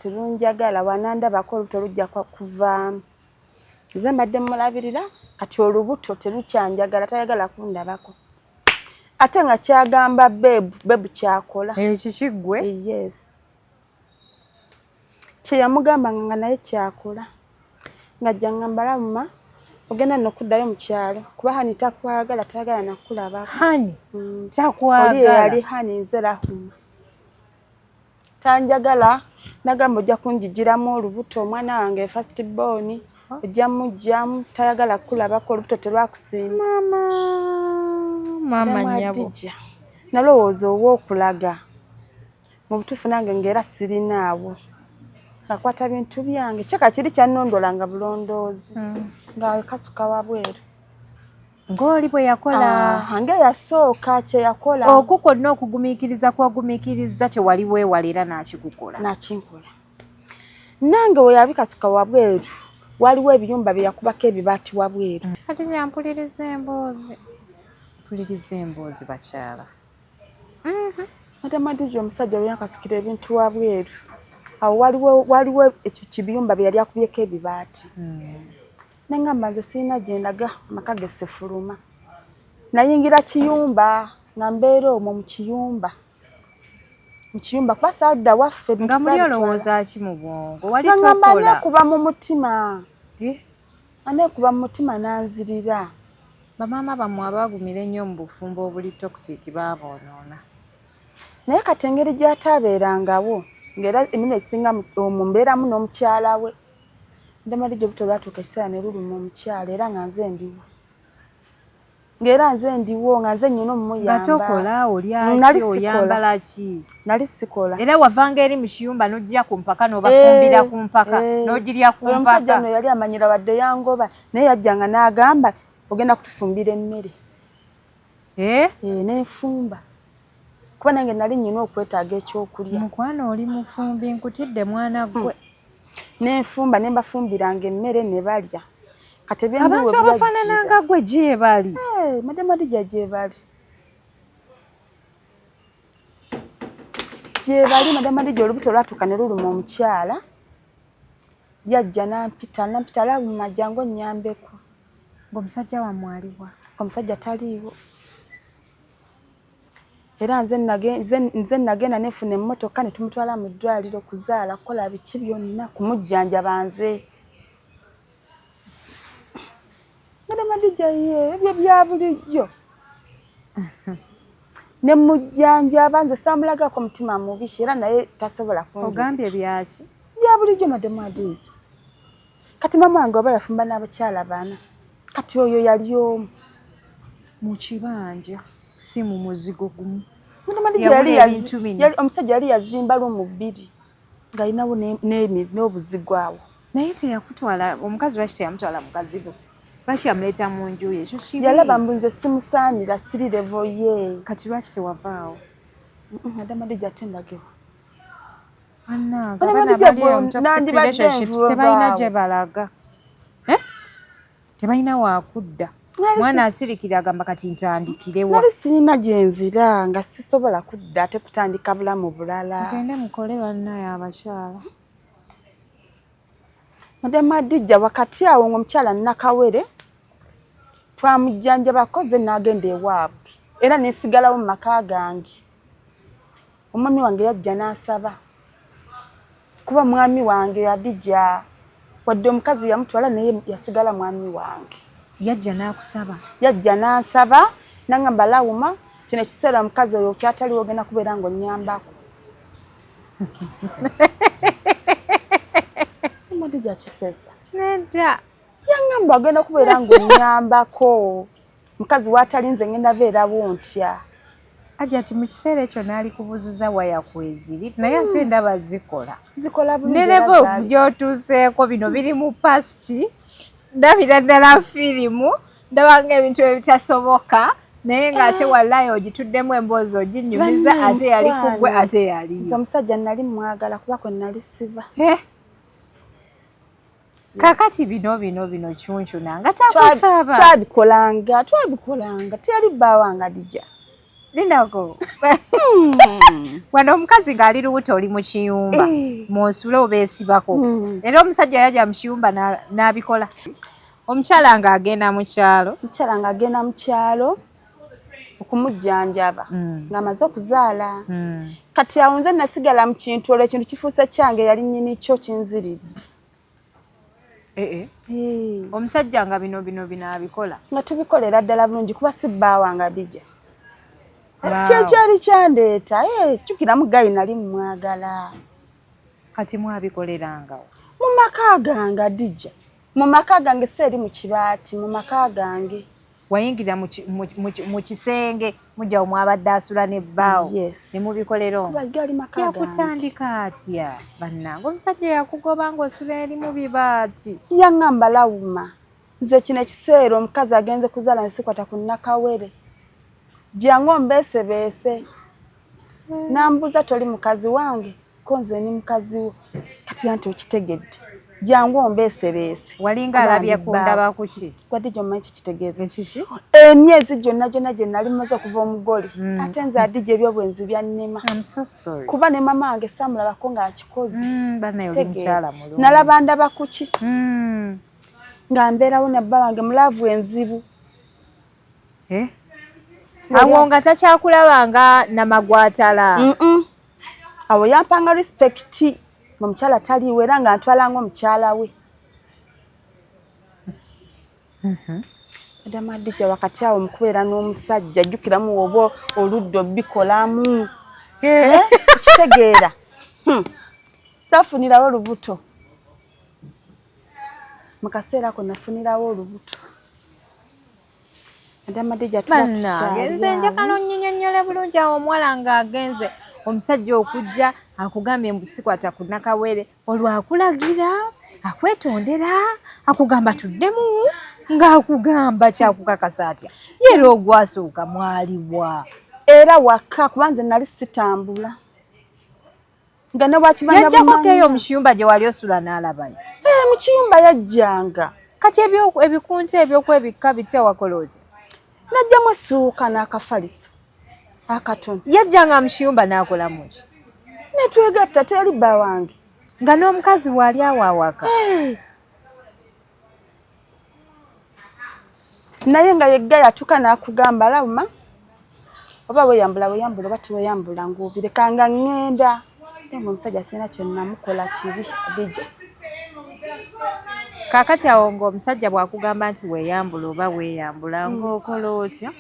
terunjagala, bw'anandabako olubuto lujja kuvaamu. Nze mbadde mmulabirira kati olubuto terukyanjagala, tayagala kundabako. Ate nga kyagamba bebu, bebu kyakola. Ekiki ggwe? Yes. Kye yamugamba nga naye kyakola. Ng'ajja ngamba Rahuma ogenda nno kuddayo mu kyalo kuba Hani takwagala, tayagala nakulabako. Hani? Takwagala. Oli yali Hani, nze Rahuma. Tanjagala, nagamba ojja kunjigiramu olubuto, omwana wange first born ojja muggyamu, tayagala kukulabako, olubuto terwakusiima. Maama, maama nnyabo. Hadija, nalowooza ow'okulaga mu butuufu nange ng'era sirinaawo. Nakwata bintu byange, kyeka kiri kyannondolanga bulondoozi nga kasuka wabweru. Ng'oli bwe yakola. Ng'eyasooka kye yakola. Okwo kwonna okugumiikiriza kw'ogumiikiriza kye wali weewala era n'akikukola. N'akinkola. Nange we yabikasuka wabweru, waliwo ebiyumba bye yakubako ebibaati wabweru. Kati nja mpuliriza emboozi. Mpuliriza emboozi bakyala. Madam Hadija omusajja bwe yankasukira ebintu wabweru, awo waliwo ekibiyumba bye yali akubyeko ebibaati. Ne ngamba nze sirina gye ndaga, amaka ge sifuluma. Nayingira kiyumba nga mbeera omwo mu kiyumba. Mu kiyumba kuba saadda waffe Nga muli olowooza ki mu bwongo? Wali Nga ngamba tokola. aneekuba mu mutima. Aneekuba mu mutima n'anzirira. Bamaama bammwe abaagumira ennyo mu bufumbo obuli toxic baaboonoona. Naye kati engeri gy'ataabeerangawo Ng'era emirundi egisinga omwo mbeeramu n'omukyala we. Madam Hadija olubuto lwatuuka ekiseera ne luluma omukyala era nga nze ndiwo. Ng'era nze ndiwo nga nze nnyina omumuyamba. Nga tokola olya ki oyambala ki? Nali sikola. Era wavanga eri mu kiyumba n'ojja ku mpaka n'obafumbira ku mpaka n'ogirya ku mpaka. Omusajja ono yali amanyira wadde yangoba naye yajjanga n'agamba ogenda kutufumbira emmere. Eh? Eh, nenfumba. Kuba nange nali nnyina okwetaaga ekyokulya. Mukwano oli mufumbi nkutidde mwana gwe. Nenfumba ne mbafumbiranga emmere ne balya. Kati ebyembi Abantu abafaanana nga gwe gyebali. Eh, Madam Hadija gyebali. Gyebali Madam Hadija olubuto lwatuuka ne luluma omukyala. Yajja n'ampita n'ampita Lawuma jangu onnyambeko. Ng'omusajja wammwe aliwa? Omusajja taliiwo. Era nze nze nagenda nefuna emmotoka ne tumutwala mu ddwaliro kuzaala kukola biki byonna kumujjanjaba nze. Madam Hadija ye ebyo bya bulijjo. Ne mujjanjaba nze saamulagako mutima mubi era naye tasobola kunjulira. Ogambye byaki? Bya bulijjo Madam Hadija. Kati maama wange oba yafumba n'abakyala bana kati oyo yali omu. Mu kibanja si mu muzigo gumu. Omusajja yali yazimba lumu bbiri ng'alinawo n'obuzigo awo. Naye teyakutwala omukazi lwaki teyamutwala mu kazigo? Lwaki yamuleeta mu nju ye? Ekyo kibi. Yalaba mbu nze simusaanira siri level ye. Kati lwaki tewavaawo? Madam Hadija ate ndagewa. Bannange abaana abali eyo mu toxic relationships tebalina gye balaga. Eh? Tebalina waakudda. Mwana asirikira agamba kati ntandikirewa. Nali sirina gye nzira nga sisobola kudda ate kutandika bulamu bulala. Mugende mukole bannaye abakyala. Madam Hadija wakati awo ng'omukyala Nakawere twamujjanjabako ze n'agenda ewaabwe era ne nsigalawo mu maka gange. Omwami wange yajja n'asaba kuba mwami wange Hadija wadde omukazi yamutwala naye yasigala mwami wange. Yajja n'akusaba? Yajja n'ansaba n'angamba Lawuma kino ekiseera omukazi oyo kyataliwo ogenda kubeera ng'onnyambako. Hadija kisesa. Nedda. Yangamba ogenda kubeera ng'onnyambako. Mukazi w'atali nze ngenda beerawo ntya. Hajati mu kiseera ekyo naalikubuuziza waya kweziri naye ate ndaba zikola. Zikola bulungi Ne era level zaali. gy'otuuseeko bino biri mu past ndabira ddala firimu ndaba ng'ebintu ebitasoboka naye ng'ate wallahi ogituddemu emboozi oginnyumiza ate yali ku ggwe ate yali. Nze omusajja nali mwagala kuba kwe nali siva. Kakati bino bino bino kyunkyuna nga takusaba. Twabikolanga twabikolanga teyali bba wange Hadija. Linako. Wano omukazi ng'ali lubuto oli mu kiyumba mw'osula obeesibako era omusajja yajja mu kiyumba n'abikola. Omukyala ng'agenda mu kyalo. Omukyala ng'agenda mu kyalo okumujjanjaba ng'amaze okuzaala. Kati awo nze nasigala mu kintu olwo ekintu kifuuse kyange yali nnyini kyo kinziridde. Omusajja nga bino bino bino abikola. Nga tubikolera ddala bulungi kuba si bba wange Hadija. Kyekyali kyandeeta jjukiramu gayi nali mmwagala. Kati mwabikolerangawo? Mu maka gange Hadija. Mu maka gange si eri mu kibaati, mu maka gange. Wayingira mu kisenge mujja mwabadde asula ne bbaawo ne mubikolera omwo. Gali maka gange. Yakutandika atya bannange? Omusajja yakugoba ng'osula eri mu bibaati. Yaŋŋamba Lawuma nze kino ekiseera omukazi agenze kuzaala nsikwata ku Nakawere. Jangu ombeesebeese. Nambuuza toli mukazi wange ko nze ndi mukazi wo. Kati anti okitegedde. Jangu ombeesebeese. Walinga alabye ku ndaba ku ki? Wadde gy'omanyi kikitegeeza. Ekiki? Emyezi gyonna gyonna gye nali mmaze okuva omugole. Ate nze Hadija ebyobwenzi byannema. I'm so sorry. Kuba ne maama wange saamulabako ng'akikoze. Bannaye oli mukyala mulungi. Nalaba ndaba ku ki? Nga mbeerawo na bba wange mu laavu enzibu. Awo nga takyakulaba nga namagwatala. Awo yampanga respect ng'omukyala taliiwo era nga ntwala ng'omukyala we. Madam Hadija wakati awo mu kubeera n'omusajja jjukiramu oba oludda obikolamu. Kitegeera. Saafunirawo olubuto. Mu kaseera ako nafunirawo olubuto. Bannange nze njagala onnyinyonnyole bulungi awo omuwala ng'agenze omusajja okujja akugambye mbu sikwata ku nakawere olwo akulagira akwetondera akugamba tuddemu ng'akugamba kyakukakasa atya yera ogwasooka mwaliwa era waka kuba nze nali sitambula nga ne bwakimanya yajjako keeyo mu kiyumba gye wali osula n'alabayo eh, mu kiyumba yajjanga kati ebikunta ebyokwebikka bitya wakola otya najjamu essuuka n'akafaliso akatono yajjanga mu kiyumba n'akolamu ki netwegatta teri bba wange nga n'omukazi waali awo awaka eh. Naye nga yegga yatuka n'akugamba lauma oba weyambula weyambula oba teweyambula ng'obireka nga ŋŋenda naye nga omusajja sirina kye namukola kibi Hadija. Kaakati awo ng'omusajja bw'akugamba nti weeyambula oba weeyambula hmm. ng'okola otya?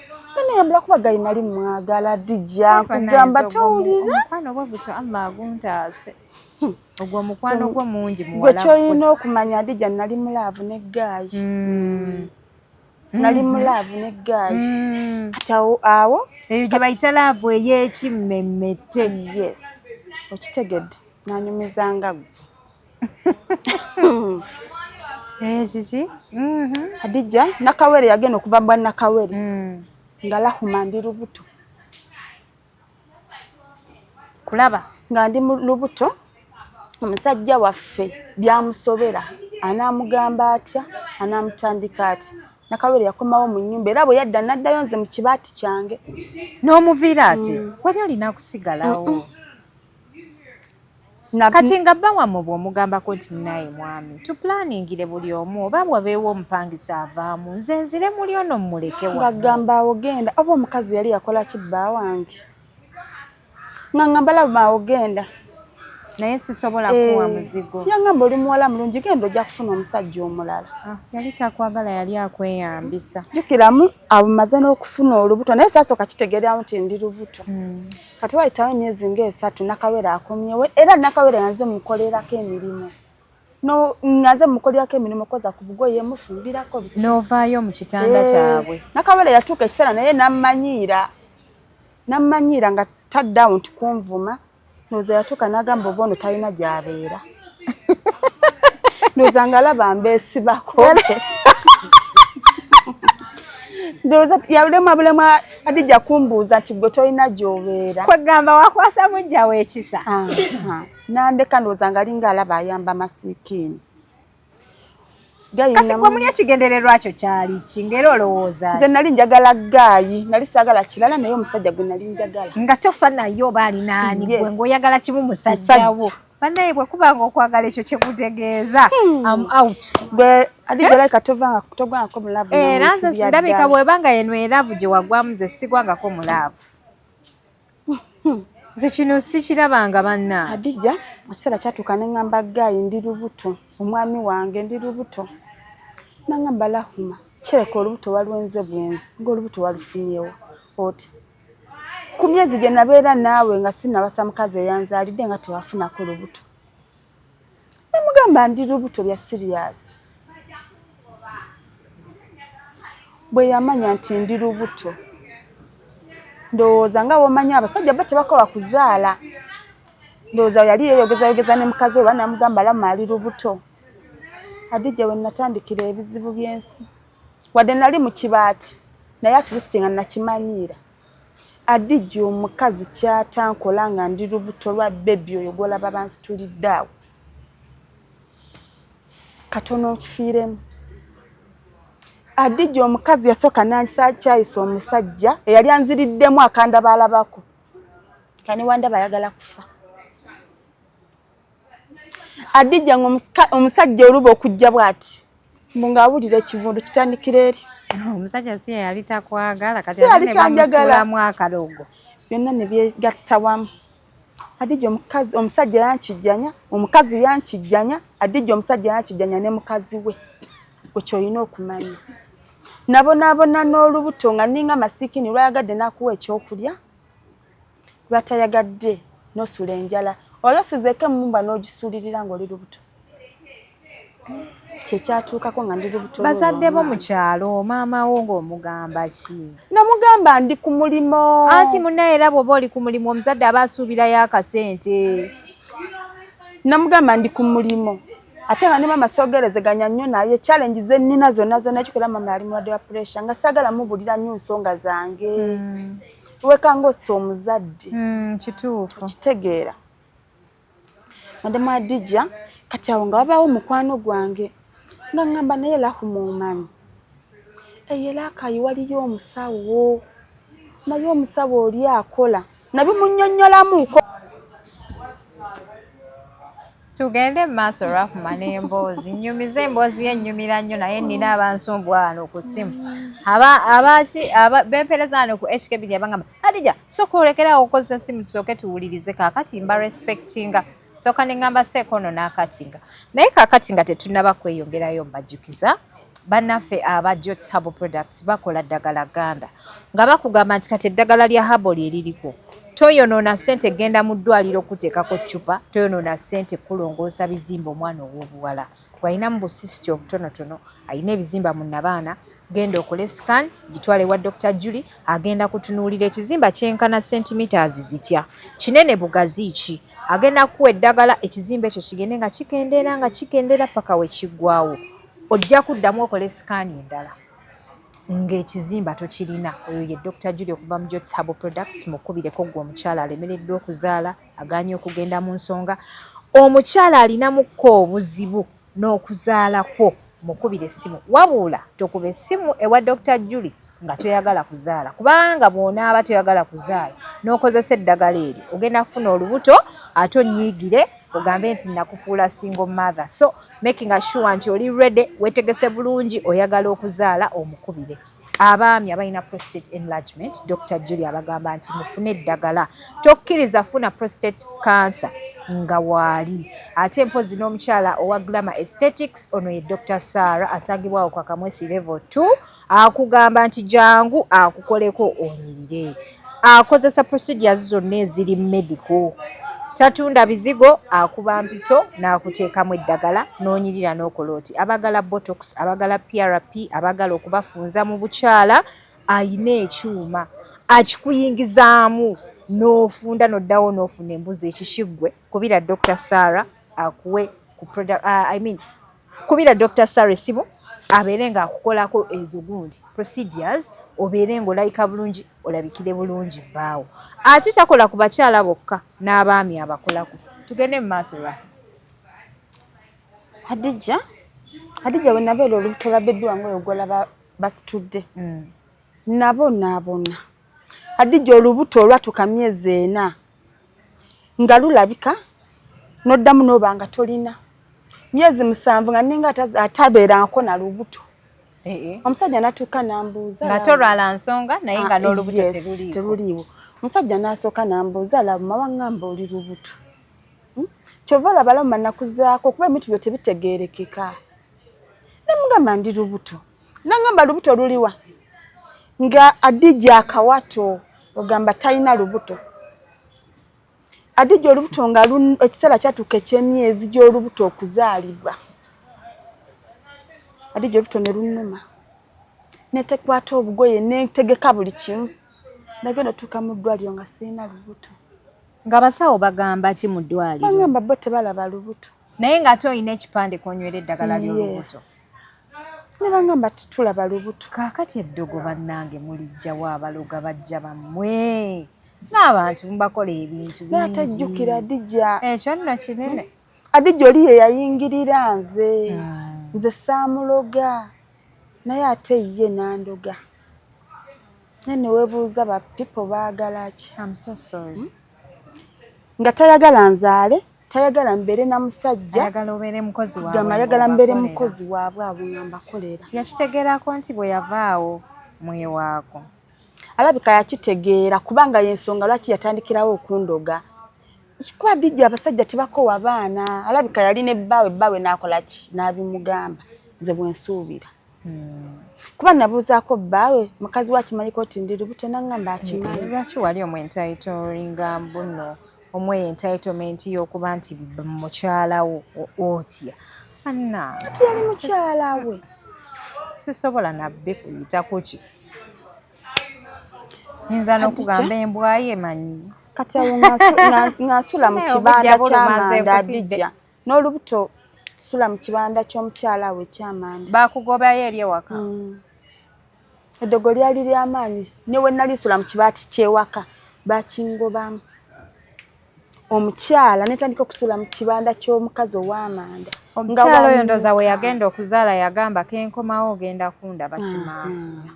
Neyambula kuba gali nali mwagala Hadija nkugamba towulira. Omukwano bwe gutyo Allah aguntaase. Hmm. Ogwo omukwano gwo mungi muwala. Gwe ky'olina okumanya Hadija nali mu laavu ne ggaayi. Hmm. Nali mu laavu ne ggaayi. Hmm. Kati awo awo. Eyo gye bayita laavu ey'ekimmemmette. Yes. Okitegedde nanyumiza nga ggwe. Eh, kiki? Mhm. Hadija Nakawere yagenda okuva bwa Nakawere nga Lahuma ndi lubuto. Kulaba nga ndi mu lubuto omusajja waffe byamusobera anaamugamba atya anaamutandika atya Nakawere yakomawo mu nnyumba era bwe yadda naddayo nze mu kibaati kyange n'omuviira ati mm. wali olina kusigalawo kati nga bba wammwe bw'omugambako nti munaye mwami tuplaningire buli omu oba wabeewo omupangisa avaamu nze nzire muli ono mmuleke nga gamba awo genda oba omukazi yali yakola ki bba wange nga ngamba laba awo genda naye sisobola kuwa eh, muzigo yangamba oli muwala mulungi genda ojja kufuna omusajja omulala ah, yali takwagala yali akweyambisa jjukiramu abo maze n'okufuna olubuto naye saasooka kitegeerawo nti ndi lubuto hmm. Kati wayitawo emyezi ng'esatu Nakawere akomyewo era Nakawere nga nze mukolerako emirimu no nga nze mukolerako emirimu koza ku bugoye mufumbirako biki n'ovaayo mu kitanda eh, kyabwe. Nakawere yatuuka ekiseera naye nammanyiira nammanyiira nga taddawo nti kunvuma ndowooza yatuuka n'agamba oba ono talina gy'abeera ndowooza ng'alaba mbeesibako ndowooza yabulemwa bulemwa adija kumbuuza nti gwe tolina gy'obeera kwegamba wakwasa mujja w'ekisa nandeka ndowooza nga alinga alaba ayamba masiikiini kati gwe muli ekigendererwa kyo kyali ki ng'era olowooza nze nali njagala gaayi nali saagala kirala naye omusajja gwe nali njagala nga tofa naye oba alinaani gwe ng'oyagala kimu musajja wo banaye bwe kuba nga okwagala ekyo kyekutegeeza hmm. am out gwe adijalaika tovanga togwangako mu laavu eh, era nze ndabika bweba nga yeno eraavu gye wagwamu nze sigwangako mu laavu nze kino sikirabanga banna Hadija ekiseera kyatuuka ne ŋŋamba gaayi ndi lubuto omwami wange ndi lubuto nangamba Lahuma kireka olubuto walwenze bwenzi ng'olubuto walufunyewo oti ku myezi gye nabeera naawe nga sinnawasa mukazi eyanzaalidde nga tewafunako lubuto namugamba ndi lubuto bya siriyasi bwe yamanya nti ndi lubuto ndowooza nga womanyi abasajja bo tebakowa kuzaala ndowooza yali yeyogezayogeza ne mukazi oba namugamba lama ali lubuto Hadija we natandikira ebizibu by'ensi wadde nali mu kibaati naye at least nga nakimanyiira Adija omukazi kyatankola nga ndi lubuto lwa bebi oyo gwolaba bansitulidde awo katono nkifiiremu Adija omukazi yasooka nankyayisa omusajja eyali anziriddemu akandaba alabako kani wandaba ayagala kufa Adija nga omusajja oluba okujja bwati mbu ng'awulira ekivundu kitandikira eri omusajja si yali takwagala kati ate ne bamusuulamu akalogo byonna ne byegatta wamu Adija omukazi omusajja yankijjanya omukazi yankijjanya Adija omusajja yankijjanya ne mukazi we gwe kyolina okumanya nabonaabona n'olubuto nga ninga masiikini lwayagadde n'akuwa ekyokulya lwatayagadde n'osula enjala Wali osizeeko emmumba n'ogisuulirira ng'oli lubuto? Kyekyatuukako nga ndi lubuto. Bazadde bo mu kyalo, maama wo ng'omugamba ki? Namugamba ndi ku mulimo. Anti munnaye era bw'oba oli ku mulimu, omuzadde aba asuubirayo akasente. Namugamba ndi ku mulimu, ate nga ne maama soogerezeganya nnyo naye, challenge ze nnina zonna zonna ekikola. Maama yali mulwadde wa pressure, nga saagala mubulira nnyo nsonga zange. Wekanga ossa omuzadde. Kituufu. Kitegeera, madam Adija. Kati awo nga wabaawo mukwano gwange nga ŋŋamba, naye Lahuma, omanyi eyo Rakai waliyo omusawo, naye omusawo oli akola nabimunnyonnyolamuko. Tugende mu maaso, Rahuma, n'emboozi. Nnyumiza emboozi ye, ennyumira nnyo, naye nnina abansumbuwa wano ku ssimu, abaki bempereza wano ku HKB, abangamba, "Hadija, sooka olekerawo okukozesa essimu, tusooke tuwulirize." Kaakati mba respectinga, sooka ne ŋŋamba seeko ono n'akatinga. Naye kaakati nga tetunnaba kweyongerayo, mbajjukiza bannaffe aba Jots Herbal Products bakola ddagala ganda, nga bakugamba nti kati eddagala lya herbal lye liriko. Toyonoona ssente genda mu ddwaliro okuteekako ccupa, toyonoona ssente kulongoosa bizimba. Omwana ow'obuwala bw'alinamu busisiti obutonotono, alina ebizimba mu nabaana, genda okole scan, gitwale wa Dr Julie. Agenda kutunuulira ekizimba kyenkana centimeters zitya, kinene bugazi ki. Agenda kukuwa eddagala, ekizimba ekyo kigende nga kikendeera, nga kikendeera paka we kiggwawo. Ojja kuddamu okole scan endala ng'ekizimba tokirina. Oyo ye Dr Julie okuva mu Jots Herbal Products. Mukubireko gwe omukyala alemereddwa okuzaala, aganye okugenda mu nsonga, omukyala alinamukko obuzibu n'okuzaalakwo, mukubire essimu. Wabula tokuba essimu ewa Dr Julie nga toyagala kuzaala, kubanga bw'onaaba toyagala kuzaala n'okozesa eddagala eryo, ogenda kufuna olubuto ate onyiigire ogambe nti nakufuula single mother. So making sure nti oli ready, wetegese bulungi, oyagala okuzaala, omukubire. Abaami abalina prostate enlargement, Dr Julie abagamba nti mufune eddagala. Tokkiriza funa prostate cancer nga waali. Ate mpozi n'omukyala owa Glamour Aesthetics, ono ye Dr Sarah, asangibwawo kwa Kamwesi level 2. Akugamba nti jangu akukoleko onyirire. Akozesa procedures zonna eziri medical, tatunda bizigo, akuba mpiso n'akuteekamu eddagala n'onyirira n'okola oti. Abagala botox, abagala PRP, abagala okubafunza mu bukyala, ayina ekyuma akikuyingizaamu n'ofunda n'oddawo n'ofuna embuzi. Ekikiggwe, kubira Dr Sarah akuwe ku product, I mean, kubira Dr Sarah essimu abeere ng'akukolako ezo gundi procedures, obeere ng'olayika bulungi, olabikire bulungi bbaawo. Ate takola ku bakyala bokka, n'abaami abakolako. Tugende mu maaso lwa Hadija, Hadija, we nabeera olubuto lwa baby wange oyo gwolaba basitudde, nabonaabona Hadija. Olubuto olwatuuka myezi 4 nga lulabika, n'oddamu n'oba nga tolina. Myezi 7 nga ninga atabeerangako na lubuto. Omusajja n'atuuka n'ambuuza. Nga tolwala nsonga, naye nga n'olubuto teruliiwo. Teruliiwo. Omusajja n'asooka n'ambuuza, "Laba, waŋŋamba oli lubuto." Kyova olaba lama nakuzaako, kuba ebintu byo tebitegeerekeka. Nemugamba ndi lubuto. Nangamba, "Lubuto luliwa?" Nga Adija akawato ogamba talina lubuto. Adija, olubuto nga ekiseera kyatuuka eky'emyezi gy'olubuto okuzaalibwa, Adija, olubuto ne lunnuma, netekwata obugoye, netegeka buli kimu. Nagenda otuuka mu ddwaliro nga sirina lubuto. Ng'abasawo bagamba ki mu ddwaliro? Bagamba bo tebalaba lubuto. Naye ng'ate olina ekipande konywera eddagala ly'olubuto. Ne bagamba titulaba lubuto. Kaakati eddogo bannange mulijjawo, abaloga bajja bammwe n'abantu mubakola ebintu. Naye ate jjukira Adija, ekyo nno kinene. Adija, oli ye yayingirira nze. Nze saamuloga, naye ate ye nandoga. Naye neweebuuza, ba people baagala ki? I'm so sorry. Nga tayagala nzaale, tayagala mbeere na musajja. Ayagala obeere mukozi waabwe. Gamba ayagala mbeere ng'obakolera. Mukozi waabwe abo nga mbakolera. Yakitegeerako nti bwe yavaawo mwewaako? Alabika yakitegeera, kubanga yensonga lwaki yatandikirawo okundoga, kuba dijja abasajja tebakowa baana. Alabika yalina ebbaawe, ebbaawe n'akola ki, n'abimugamba. Nze bwensuubira, kuba nabuuzaako bbaawe, mukazi we akimanyiko nti ndi lubuto, naŋŋamba akimanyi. Lwaki wali omwentitlinga mbuno? Omuwa entitlement y'okuba nti mukyalawo otya? Anna, Ati yali mukyala we. Sisobola nabbi kuyita kuki. Nyinza n'okugamba embwa ye manyi. Kati awo ng'asula mu Naye kibanda obujja bulumaze ky'amanda. nkutidde. Adijja, n'olubuto sula mu kibanda ky'omukyala we ekyamanda. Bakugobayo eri ewaka? Eddogo lyali lyamaanyi, ne we nali nsula mu kibaati ky'ewaka bakingobamu. Omukyala netandika okusula mu kibanda ky'omukazi ow'amanda. Nga Omukyala oyo ndooza we wanyuka. Yagenda okuzaala yagamba kenkomawo ogenda kundaba kimaafu.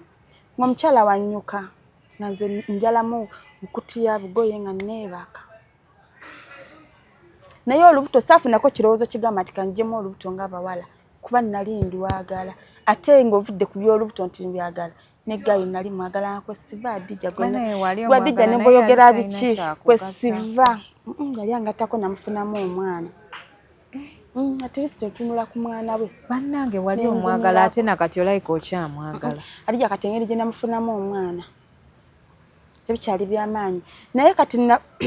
Ng'omukyala wanyuka nga nze njalamu bukutiya bugoye nga neebaka, naye olubuto saafunako kirowoozo kigamba nti kanjemu olubuto ng'abawala, kuba nali ndwagala. Ate ng'ovudde ku by'olubuto nti mbyagala, ne guy nali mwagala kwe siva. Adija, Bane, wali gwadijja omwagala, ne naye bw'oyogera yali talina biki kyakugattako. Kwe siva. Yali angattako, namufunamu omwana. At least ntunula ku mwana we. Bannange, wali Nengunula. omwagala, ate nakati olayika okyamwagala. Adija, kati engeri gye namufunamu omwana tebikyali byamaanyi, naye kati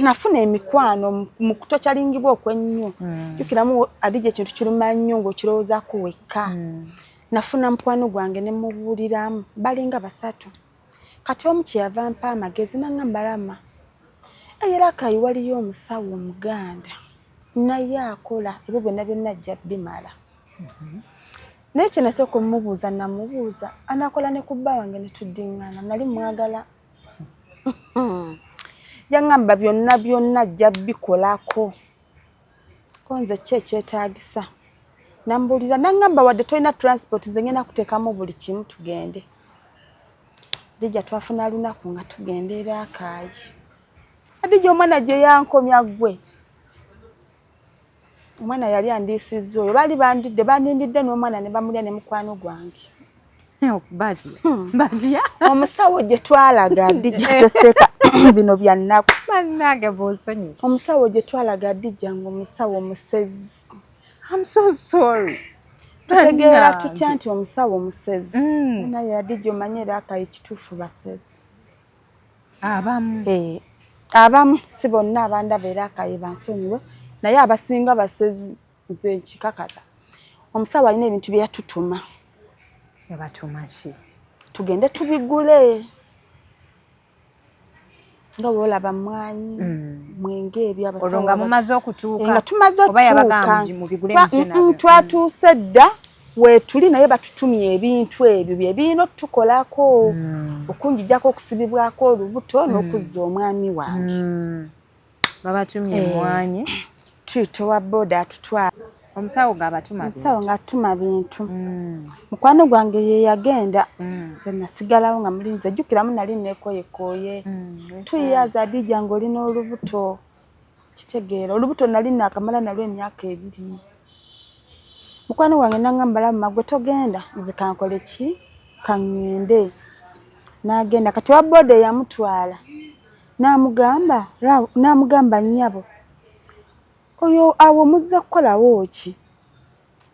nafuna emikwano mu kutokyalingibwa okwennyo. Jjukiramu Adija, ekintu kiruma nnyo ng'okirowoozaako wekka. Nafuna mukwano gwange ne mubuuliramu, balinga basatu. Kati omu kyeyava mpa amagezi naŋŋamba, "Rama, era Kayi waliyo omusawo omuganda, naye akola ebyo byonna byonna, ajja bimala." Naye kye nasooka omubuuza, namubuuza anaakola ne ku bba wange ne tuddiŋŋana. Nali mwagala. Yaŋŋamba byonna byonna ajja bikolako, ko nze ki ekyetaagisa? Nambuulira, naŋŋamba, "Wadde tolina transport, nze ngenda kuteekamu buli kimu, tugende." Dija, twafuna lunaku nga tugenda era Akaayi. Adija, omwana gye yankomya, ggwe, omwana yali andiisizza oyo, baali bandidde, bandindidde n'omwana ne bamulya ne mukwano gwange. Batya batya? Omusawo gye twalaga, Adija, toseka, bino bya nnaku. Bannange, bw'osonyi. Omusawo gye twalaga, Adija, nga omusawo musezi. I'm so sorry. Tutegeera Bannange. tutya nti omusawo musezi? Naye Adija, omanye era Akayi kituufu basezi. Abamu. Eh, abamu, si bonna. Abandaba era Akayi bansonyiwe, naye abasinga basezi, nze nkikakasa. Omusawo alina ebintu bye yatutuma. Yabatuma ki? Tugende tubigule, nga bwolaba mwanyi, mwenge, ebyo abasawo Olwo nga mumaze okutuuka? Eh, nga tumaze Oba yabagamba otuuka. mubigule mujje nabyo? Twatuuse dda weetuli, naye batutumye ebintu ebyo bye birina otutukolako, okunjijjako okusibibwako olubuto n'okuzza omwami wange. Babatumye Eh. emwanyi. Tuyita owa booda atutwala. Omusawo ng'abatuma? Omusawo ng'atuma bintu. Mukwano gwange ye yagenda, nze nasigalawo nga mulinze. Jjukiramu nali neekoyekooye 2 years, Adija, ng'olina olubuto, kitegeera olubuto nali naakamala nalwo emyaka 2. Mukwano gwange nangamba, "Lama, gwe togenda, nze kankole ki, kaŋŋende." N'agenda. Kati owa booda eyamutwala n'amugamba, n'amugamba, "Nnyabo, oyo awo muzze kukolawo ki?"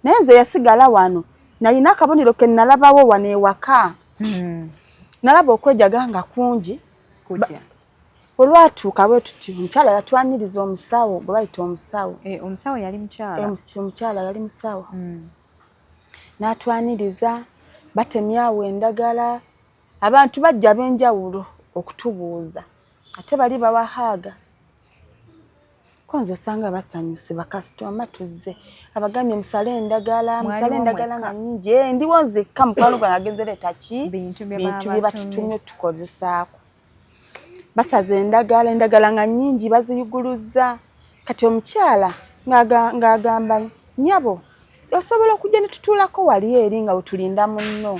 Naye nze yasigala wano, nalina akabonero ke nalabawo wano ewaka. Nalaba okwejaga nga kungi. Kutya? Olwatuuka bwe tuti, omukyala yatwaniriza, omusawo gwe bayita omusawo. Eh, omusawo yali mukyala? Omukyala yali musawo. N'atwaniriza, batemyawo endagala, abantu bajja ab'enjawulo okutubuuza, ate bali bawahaaga ko nze osanga basanyuse, bakasitoma tuzze, abagambye musale endagala, musale Mwaliwo endagala mwekka? Nga nnyingi. Eh, ndiwo nzekka, mukwano gwange agenze leeta ki? Bintu bye Bintu baba bye batumye. Batutumye tukozesaako. Basaze endagala, endagala nga nnyingi, baziyuguluza. Kati omukyala ng'agamba, "Nnyabo, osobola okujja ne tutuulako wali eri nga wetulinda munno?"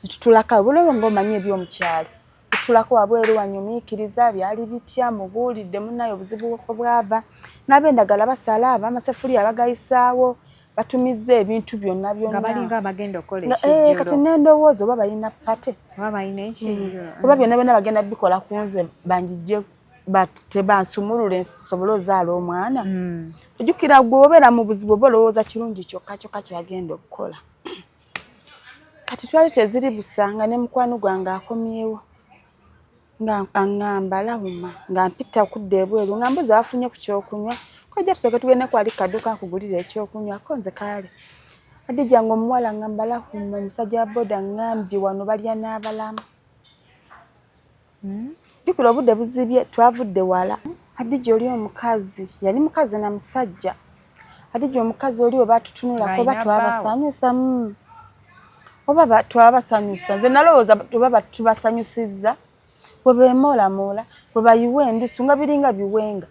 Ne tutuulako awo, bulowo ng'omanyi ebyomukyalo, tutuulako wabweru, wanyumiikiriza byali bitya, mubuulidde munnaye obuzibu ko bwava, n'ab'endagala basala, ab'amasefuliya bagayisaawo, batumizza ebintu byonna Nga byonna. balinga abagenda okukola Eh, kati ekijjulo. nendowooza oba balina party. Oba balina ekijjulo. Oba byonna byonna bagenda bikola ku nze, banjijje tebansumulule nsobole ozaala omwana. Ojjukira gwe obeera mu buzibu, oba olowooza kirungi kyokka kyokka kyebagenda okukola. Kati twali teziri busanga ne mukwano gwange akomyewo. Nga aŋŋamba Lahuma nga mpita okudda ebweru nga mbuuza wafunye ku kyokunywa, kojja tusooke tugende kwali kaduuka nkugulire ekyokunywa, ko nze kaale. Hadija nga omuwala aŋŋamba Lahuma omusajja wa boda aŋŋambye wano balya n'abalamu. Jjukira obudde buzibye twavudde wala. Hadija oli omukazi yali mukazi na musajja. Hadija omukazi oli oba atutunulako oba twabasanyusa oba twabasanyusa nze nalowooza oba tubasanyusizza bwe beemoolamoola bwe bayiwa endusu nga biringa biwenga.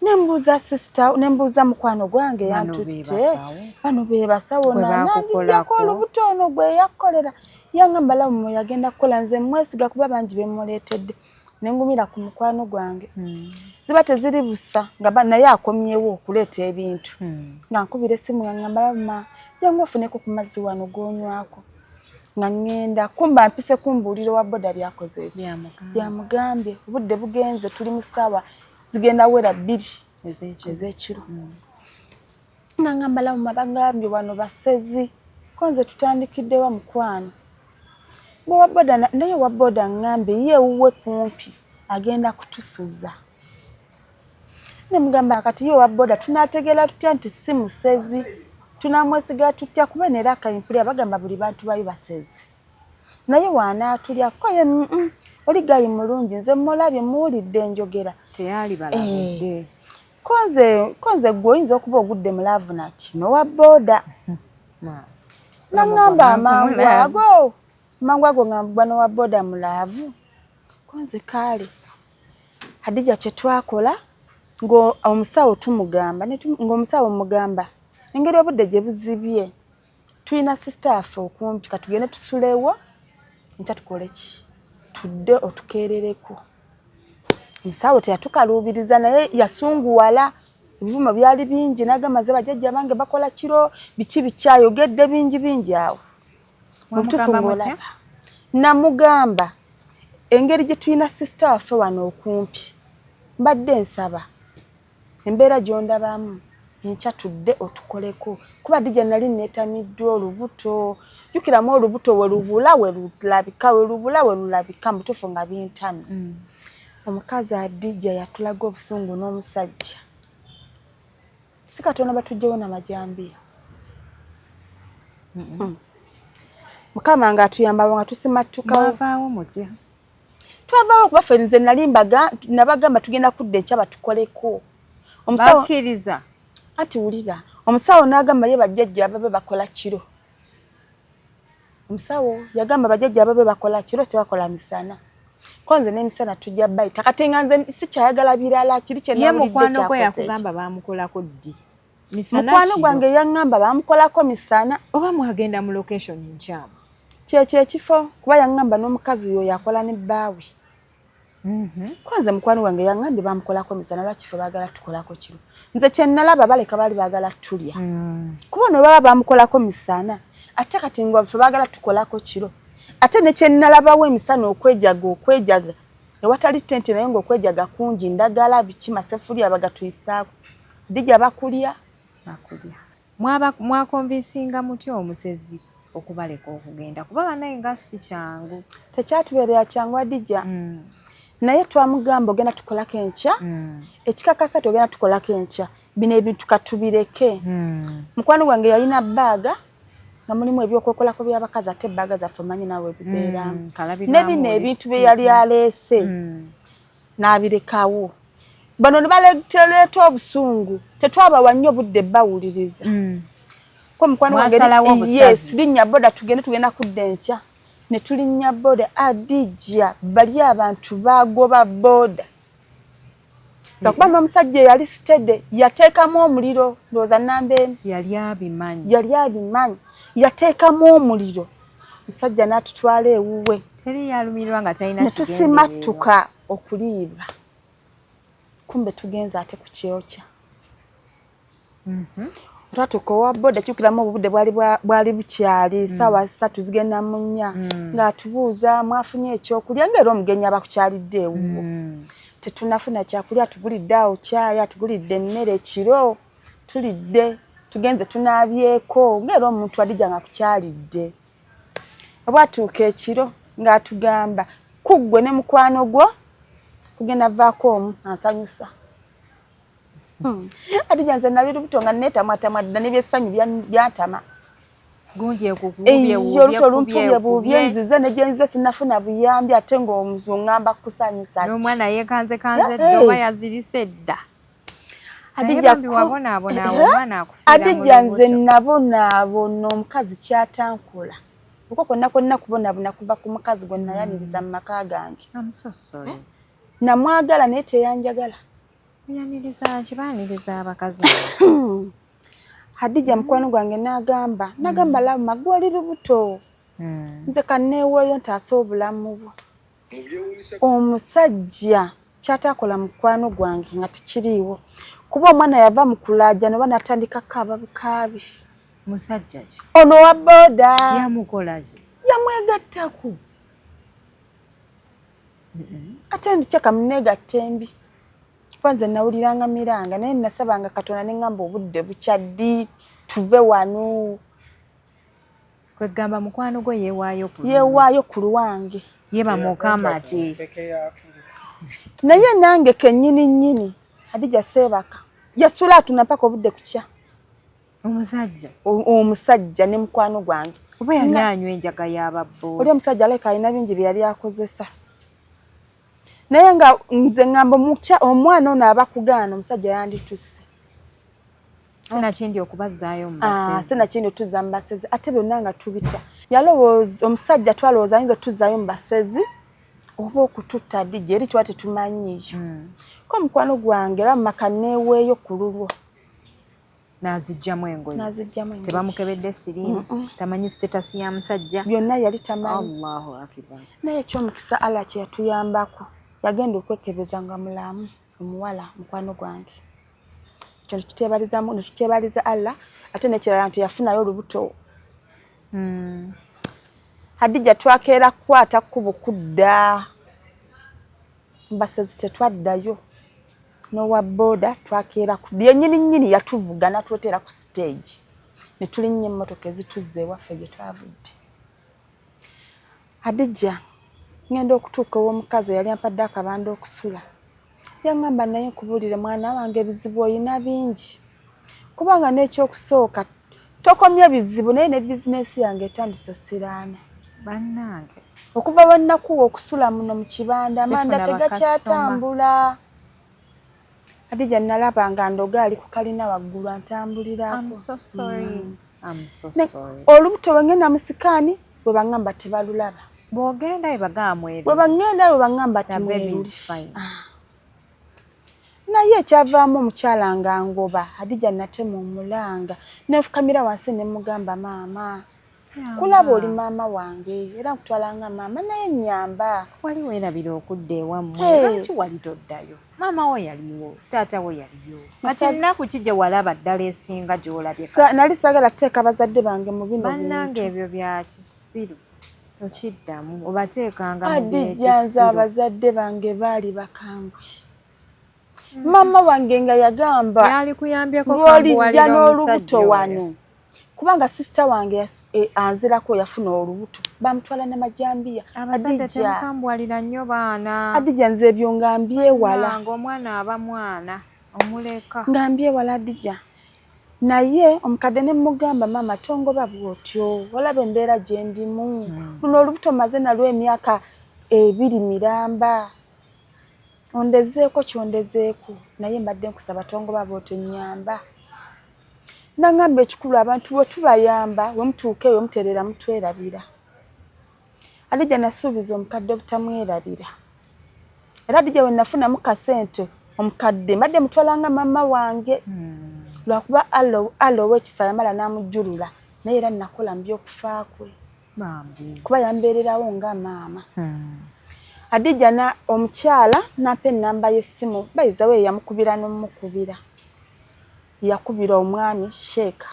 Nembuuza sister nembuuza mukwano gwange yantutte bano be basawo nananjijjako olubuto ono gwe yakkolera yangamba lamu yagenda kukola nze mwesiga kuba bangi bemuleetedde nengumira ku mukwano gwange. Ziba teziri busa nga naye akomyewo okuleeta ebintu. Nga nkubira essimu nga ngamba Lama jangu ofuneko ku mazzi wano g'onywako. Nga ŋŋenda kumba mpise kumbuulira owa boda byakoze eki byamugambye obudde bugenze tuli mu ssaawa zigenda wera 2 ez'ekiro. Nga ngamba Lama bagambye wano basezi ko nze tutandikiddewa mukwano. Bwe boda naye wa boda ŋŋambye ye ewuwe kumpi agenda kutusuza. Ne mugamba kati ye wa boda tunaategeera tutya nti si musezi, tunaamwesiga tutya kuba neera akayimpuli abagamba buli bantu bayo basezi. Naye wanaatulya ko ye oli gayi mulungi nze mulabye muwulidde enjogera. Teyali balabudde. Ko nze gwe oyinza okuba ogudde mu laavu na kino wa boda. Naŋŋamba amangu ago. Mangu ago nga bano wa boda mu laavu. Ko nze kaale. Hadija kye twakola ng'omusawo tumugamba ng'omusawo mugamba engeri obudde gye buzibye tulina sister waffe okumpi katugende tusulewo enkya tukole ki tudde otukeerereko. Omusawo teyatukaluubiriza naye yasunguwala ebivumo byali bingi n'agamba nze bajjajja bange bakola kiro biki biki ayogedde bingi bingi awo. Mu butuufu ng'olaba namugamba engeri gye tulina sister waffe wano okumpi mbadde nsaba embeera gy'ondabamu enkya tudde otukoleko kuba Hadija nali neetamiddwa olubuto jjukiramu olubuto we lubula we lulabika we lubula we lulabika mu butuufu nga bintamye. Omukazi Hadija yatulaga obusungu n'omusajja si katono batujjewo n'amajambiya. Mukama ng'atuyamba nga tusimattukawo. Mwavaawo mutya? Twavaawo kuba ffe nze nali nabagamba tugenda kudda enkya batukoleko. Bakkiriza. Anti wulira omusawo n'agamba ye bajjajja ababe bakola kiro. Omusawo yagamba bajjajja ababe bakola kiro tebakola misana. Ko nze n'emisana tujja bayita kati nga nze sikyayagala birala kiri kye nawulidde mukwano gwe yakugamba baamukolako ddi? Mukwano gwange yaŋŋamba baamukolako misana. Oba mwagenda mu location nkyamu? Kyekyo ekifo kuba yaŋŋamba n'omukazi oyo yakola ne bbaawe. Ko nze mukwano gwange yaŋŋambye baamukolako misana lwaki ffe baagala tukolako kiro. Nze kye nalaba baleka baali baagala tulya. Kuba ono baba baamukolako misana ate kati nga ffe baagala tukolako kiro. Ate ne kye nalabawo emisana okwejaga okwejaga ewatali tenti naye ng'okwejaga kungi ndagala biki maseffuliya bagatuyisaako. Hadija bakulya. Bakulya. Mwakonvinsinga mutya omusezi okubaleka okugenda kuba banaye nga si kyangu. Tekyatubeerera kyangu Hadija. Naye twamugamba ogenda tukolako enkya. Ekikakasa togenda tukolako enkya. Bino ebintu katubireke. Mukwano gwange yalina bbaaga nga mulimu ebyokwekolako by'abakazi ate ebbaaga zaffe omanyi naawe ebibeeramu. Ne bino ebintu bye yali aleese n'abirekawo. Bano ne baleeta obusungu tetwabawa nnyo budde bawuliriza. Ko mukwano wange yes linnya boda tugende tugenda kudda enkya ne tulinnya boda Hadija bali abantu bagoba boda. Lwakuba n'omusajja eyali steady yateekamu omuliro ndowooza nnamba emu. Yali abimanyi. Yali abimanyi yateekamu omuliro omusajja n'atutwala ewuwe. Teri yalumirirwa nga talina ne tusimattuka okuliibwa kumbe tugenze ate ku kyokya. Twatuuka owa boda kyukiramu obudde bwali bukyali ssaawa 3 zigenda mu 4 ng'atubuuza mwafunye ekyokulya ng'era omugenyi abakukyalidde ewuwo. Tetunnafuna kyakulya atugulidde awo caayi atugulidde emmere ekiro tulidde tugenze tunaabyeko ng'era omuntu Hadija ng'akukyalidde. Obwatuuka ekiro ng'atugamba ku ggwe ne mukwano gwo Kugenda vaako omu ansanyusa. Hadija nze nali lubuto nga neetamwatamwa dda n'ebyessanyu byantama. Gundi ekukuubye wuubye olubuto lumpubye buubye nzize ne gye nzize sinnafuna buyambi ate ng'omuzu ŋŋamba kukusanyusa ki? N'omwana yeekanzekanze dda oba yazirise dda. Hadija nze nabonaabona omukazi kyatankola. Okwo kwonna kwonna kubonaabona kuva ku mukazi gwe nayaniriza mu maka gange. I'm so sorry. Namwagala naye teyanjagala. Muyaniriza ki? Baaniriza abakazi. Hadija mukwano gwange n'agamba, n'agamba Lama gwe oli lubuto. Nze kanneeweeyo ntaase obulamu bwo. Omusajja ky'ataakola mukwano gwange nga tekiriiwo. Kuba omwana yava mu kulaajana oba n'atandika kukaaba bukaabi. Musajja ki? Ono owa boda. Yamukola ki? Yamwegattako. Ate ndikyeka muneegatta embi. Kuba nze nawuliranga miranga naye nasabanga Katonda ne ŋŋamba obudde bukya ddi tuve wano. Kwegamba mukwano gwo yeewaayo ku yeewaayo ku lwange. Ye bamukama ti. Naye nange kennyini nnyini Hadija seebaka. Yasula atuna mpaka obudde kukya. Omusajja. Omusajja ne mukwano gwange. Oba yali anywa enjaga y'ababbo. Oli omusajja alabika alina bingi bye yali akozesa. Naye nga nze ŋŋamba omwana ono aba kugaana omusajja yanditusse. Sinakindi okubazzaayo mu basezi. Sinakindi otuzza mu basezi ate byonna nga tubitya. Yalowooza omusajja twalowooza ayinza otuzzaayo mu basezi oba okututta Hadija eri tuba tetumanyiiyo. Ko mukwano gwange Rama kanneeweeyo ku lulwo. N'azijjamu engoye. N'azijjamu engoye. Tebamukebedde siriimu. Tamanyi status ya musajja. Byonna yali tamanyi. Allahu akibar. Naye ekyomukisa Allah kye yatuyambako yagenda okwekebeza nga mulamu omuwala mukwano gwange. Ekyo ne tukyebaliza Allah ate n'ekirala nti yafunayo olubuto. Hadija twakeera kukwata kkubo kudda. Mbasezi tetwaddayo. N'owa boda twakeera kudda. Yennyini nnyini yatuvuga n'atuleetera ku siteegi. Ne tulinnya emmotoka ezituzza ewaffe gye twavudde. Hadija ŋŋenda okutuuka ew'omukazi eyali ampadde akabanda okusula. Yaŋŋamba naye nkubuulire mwana wange ebizibu oyina bingi. Kubanga n'ekyokusooka tokomye bizibu naye ne bizinensi yange etandise osiraana. Bannange. Okuva lwe nnakuwa okusula muno mu kibanda amanda tegakyatambula. Hadija nalaba nga ndoga ali ku kalina waggulu antambulirako. I'm so sorry. I'm so sorry. Olubuto bwe ŋŋenda mu sikaani bwe baŋŋamba tebalulaba. Bw'ogenda bwe bagamba mweruli. Bwe baŋŋenda bwe baŋŋamba timweruli. Naye ekyavaamu omukyala nga ngoba Hadija natema omulanga nenfukamira wansi ne mugamba maama kulaba oli maama wange era nkutwala nga maama naye nnyamba. Wali weerabira okudda ewammwe lwaki wali toddayo? Maama wo yaliwo, taata wo yaliyo. Kati nnaku ki gye walaba ddala esinga gy'olabye kati? Nali saagala kuteeka bazadde bange mu bino bintu. Bannange ebyo bya kisiru. Okiddamu obateekanga mu Hadija nze abazadde bange baali bakambwe. Maama wange nga yagamba yalikuyambyeko lw'olijja n'olubuto wano. Kubanga sisita wange anzirako yafuna olubuto bamutwala namajambiya. Abazadde temukambuwalira nnyo baana. Hadija nze ebyo nga mbyewala. Omwana aba mwana omuleka. Nga mbyewala Hadija. Naye omukadde ne mugamba maama tongoba bw'otyo olaba embeera gye ndimu. Luno olubuto maze nalwo emyaka 2 miramba. Ondezeeko kyondezeeko naye mbadde nkusaba tongoba bw'otyo nnyamba. Nangamba ekikulu abantu bwe tubayamba we mutuuka eyo mutereera mutwerabira. Hadija nasuubiza omukadde obutamwerabira. Era Hadija we nafunamu kasente omukadde mbadde mutwala nga maama wange. Lwakuba Allah ow'ekisa yamala n'amujjulula naye era nakola mu by'okufa kwe. Kuba yambeererawo nga maama. Hadija na omukyala n'ampa ennamba y'essimu bayiza we yamukubira n'omukubira. Yakubira omwami Sheeka.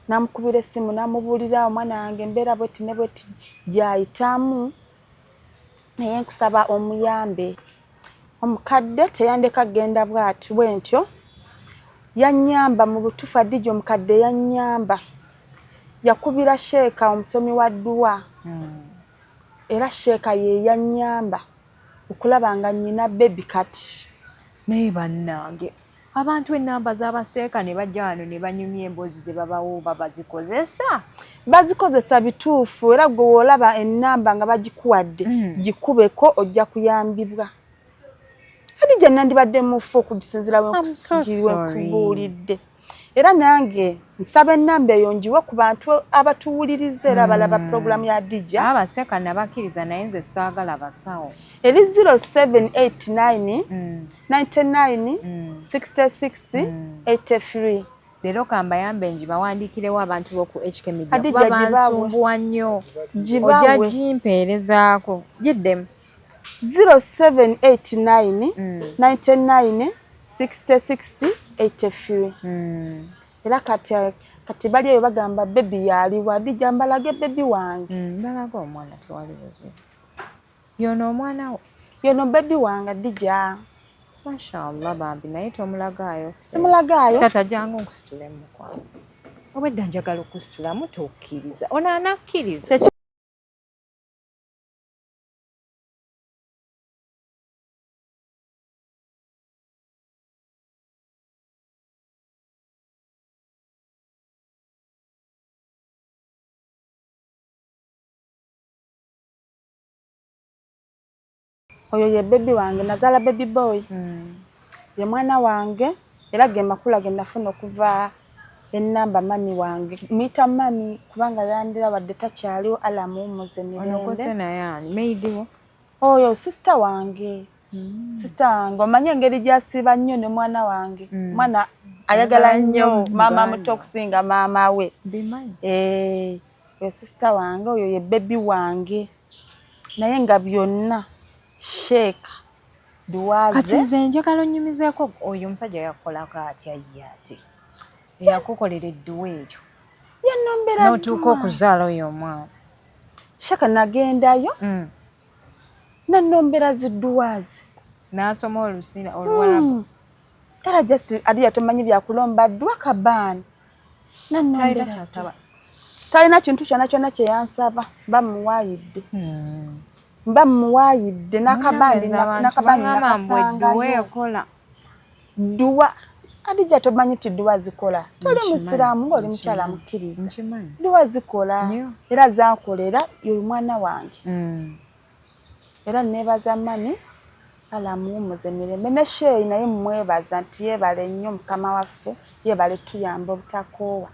N'amukubira essimu n'amubuulira omwana wange embeera bweti ne bweti gy'ayitamu naye nkusaba omuyambe. Omukadde teyandeka kugenda bw'ati bwe ntyo. Yannyamba mu butuufu Hadija omukadde yannyamba. Yakubira Sheeka omusomi wa dduwa. Era Sheeka ye yannyamba. Okulaba nga nyina baby kati. Naye bannange, abantu ennamba z'abaseeka ne bajja wano ne banyumya emboozi ze babawo oba bazikozesa? Bazikozesa bituufu, era gwe woolaba ennamba nga bagikuwadde, gikubeko, ojja kuyambibwa. Hadija, nandibadde mufu okusinziira I'm so sorry. Wekubuulidde. Era nange nsaba ennamba eyo ngiwe ku bantu abatuwuliriza era abalaba puroguramu ya Hadija. Abaseeka nabakkiriza, naye nze saagala basawo. Eri 0789 99 66 83. Leero kambayambe ngibawandiikirewo abantu b'oku HK Media, Hadija, kuba gibawe. bansumbuwa nnyo. Ojja Gibawe. gimpeerezaako, giddemu. 0789 99 66 83. Era kati bali eyo bagamba baby yaliwa. Hadija, mbalage baby wange. Balaga omwana, tewali buzibu. Yono omwana wo? Yono baby wange, Hadija. Mashallah, bambi, naye tomulagaayo. Simulagaayo. Tata, jangu nkusitule mukwano. Obwedda njagala okusitulamu, tokkiriza. Ono anakkiriza? Oyo ye baby wange, nazaala baby boy. Ye mwana wange, era ge makula ge nafuna okuva enamba mami wange. Muyita mami kubanga yandira, wadde takyaliwo, Allah amuwummuze Onokoze mirembe. Naye ani maid wo? Oyo sister wange, sister wange. Omanye engeri gyasiiba nnyo ne mwana wange. Mwana ayagala nnyo maama muto okusinga maama we. Bimanyi. Eh, oyo sister wange, oyo ye baby wange, naye nga byonna sheeka Kati duwaze. Nze njagala onnyumizeeko, oyo omusajja yakukolako atya ye, ate eyakukolera edduwa ekyo Yanombera n'otuuka dduwa. okuzaala oyo omwana? Sheeka, nagendayo, nanombera zidduwazi. N'asoma olusina oluwalabu? Era just aliya tomanyi byakulomba dduwa kabaani. Talina Nanombera. kyasaba? Talina kintu kyonna kyonna kye yansaba, bamuwaayidde, mba muwaayidde nakabandi. Munnange, abantu Nakabandi baŋŋamba mbu edduwa nakasangayo. ekola. Dduwa, Adija, tomanyi nti dduwa zikola? Toli Nkimanyi, musiraamu, ngaoli mukyala nkimanyi, mukkiriza. Nkimanyi. Dduwa zikola. Nnyo. Era zankolera, yoyo mwana wange. Era neebaza mami, Allah amuwummuze mirembe, ne sheeyi naye mumwebaza nti yeebale nnyo mukama waffe, yeebale tuyamba obutakoowa.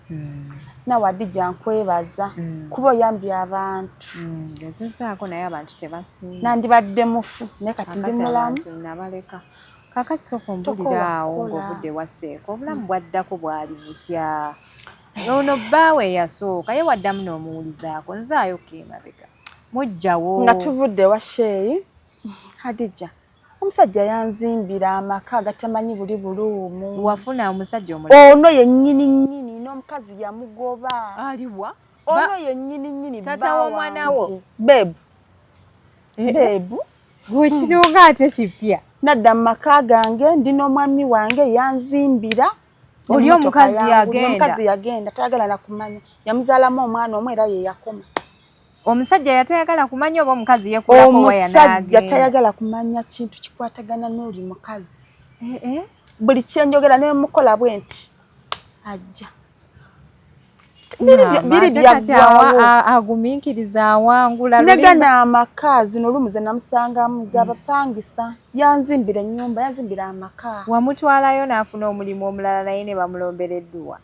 Nawe Adija, nkwebaza kuba oyambye abantu. Ngezezaako, naye abantu tebasiima. Nandibadde mufu, naye kati ndi Kakati mulamu. abantu nabaleka. Kakati sooka ombulire Tokoowa awo kukola. ng'ovudde waseeka, obulamu bwaddako bwali butya? Ono bbaawe eyasooka ye waddamu n'omuwulizaako? Nzaayokko emabega, mujjawo. Nga tuvudde wa sheeyi, Hadija, omusajja yanzimbira amaka agatamanyi buli buluumu. Wafuna omusajja omulala? Ono yennyini nnyini, n'omukazi yamugoba. Aliwa? Ono yennyini nnyini. Taata Bba w'omwana wo? wange. Bebu bebu. Wekinonga ate kipya. Nadda mu maka gange, ndi n'omwami wange, yanzimbira. Oli N'emmotoka omukazi yangulira. yagenda? Omukazi yagenda, tayagala na kumanya. Yamuzaalamu omwana omu era ye yakoma. Omusajja yatayagala kumanya oba omukazi yekulako waya Omusajja n'agenda? tayagala kumanya kintu kikwatagana n'oli mukazi. Eh, eh. Buli kyenjogera nemukola bwe nti ajja. Biri Maama, biri ate kati byaggwawo. agumiikiriza awangula. Negana amaka zino, olumu ze namusangamu zabapangisa. Yanzimbira ennyumba, yanzimbira amaka. Wamutwalayo n'afuna omulimu omulala, naye ne bamulombera edduwa?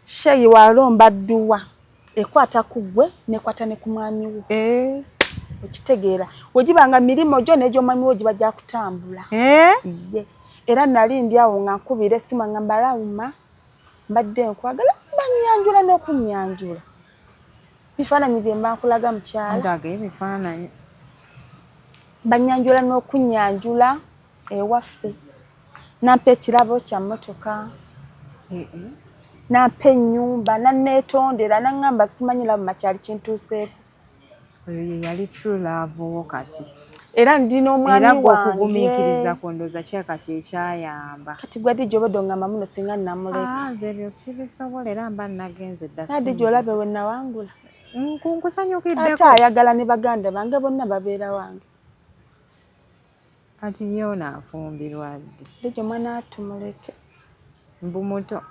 Sheyi walomba dduwa ekwata ku ggwe nekwata ne ku mwami wo. Okitegeera, wegibanga mirimu gyo n'egyomwami wo giba gyakutambula. Ye era nali ndi awo nga nkubira essimu, nga mbalawuma mbadde nkwagala, banyanjula n'okunyanjula, bifaananyi bye mba nkulaga, mukyala. Ndaga ebifaananyi. Banyanjula n'okunyanjula ewaffe, nampa ekirabo kya mmotoka, nampa ennyumba, naneetondera, naŋŋamba simanyi laba makyali kintuuseeko. Oyo ye yali true love wo kati? Era ndi n'omwami Era gwe wange. okugumiikiriza kundooza kyeka kyekyayamba. Kati gwe Adija, obadde oŋŋamba muno singa namuleka. Ah, nze ebyo sibisobola, era mba nagenze dda. Adija, olabe we nawangula. Nkusanyukiddeko. Ate ayagala ne baganda bange bonna babeera wange. Kati ye ono afumbirwa ddi? Lijo mwana tumuleke. Mbu muto.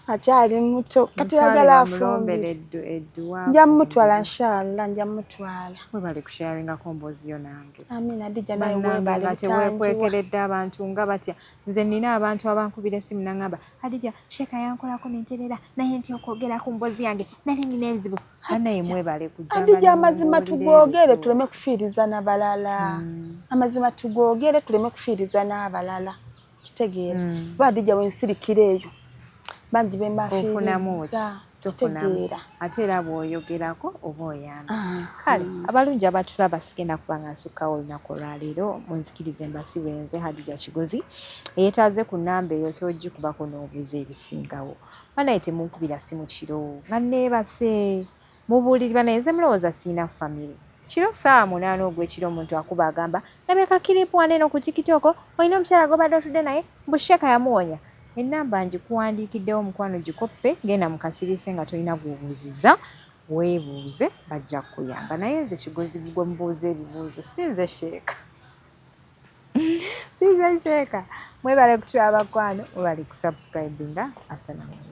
Akyali muto. Kati oyagala afumbire. Edduwa. Nja mutwala inshallah, nja mutwala. Webale kusharingako mboozi yo nange. Amina Hadija nawe webale butangiwa. Tewekwekeredde abantu nga batya. Nze nina abantu abankubira essimu nangamba Hadija Sheeka yankolako nenterera naye ntya okwogera ku mboozi yange nali nina ebizibu. Banaye mwebale kujja. Hadija amazima tugogere tuleme kufiiriza n'abalala. Amazima tugogere tuleme kufiiriza n'abalala. Kitegeera. Kuba Hadija wensirikira eyo bangi be mbafiiriza. Kitegeera. Ate era bw'oyogerako oba oyamba. Kale abalungi abatulaba sigenda kuba nga nsukkawo olunaku olwaleero, munzikirize mbasibe nze Hadija Kigozi eyeetaaze ku nnamba eyo osobola ogikubako n'obuuza ebisingawo. Banaye temunkubira simu kiro nga neebase mubuuliri banaye nze mulowooza sirina famire. Kiro ssaawa 8 ogw'ekiro omuntu akuba agamba ndabye ka kiripu wano eno ku TikTok olina omukyala gw'obadde otudde naye mbu Sheeka yamuwonya. Ennamba ngikuwandiikiddewo mukwano gikoppe genda mu kasirise nga tolina gw'obuuzizza weebuuze bajja kukuyamba. Naye nze Kigozi gwe mubuuza ebibuuzo si nze Sheeka. Si nze Sheeka. Mwebale kutulaba bakwano, mwebale kusubscribinga. Assalamu alaikum.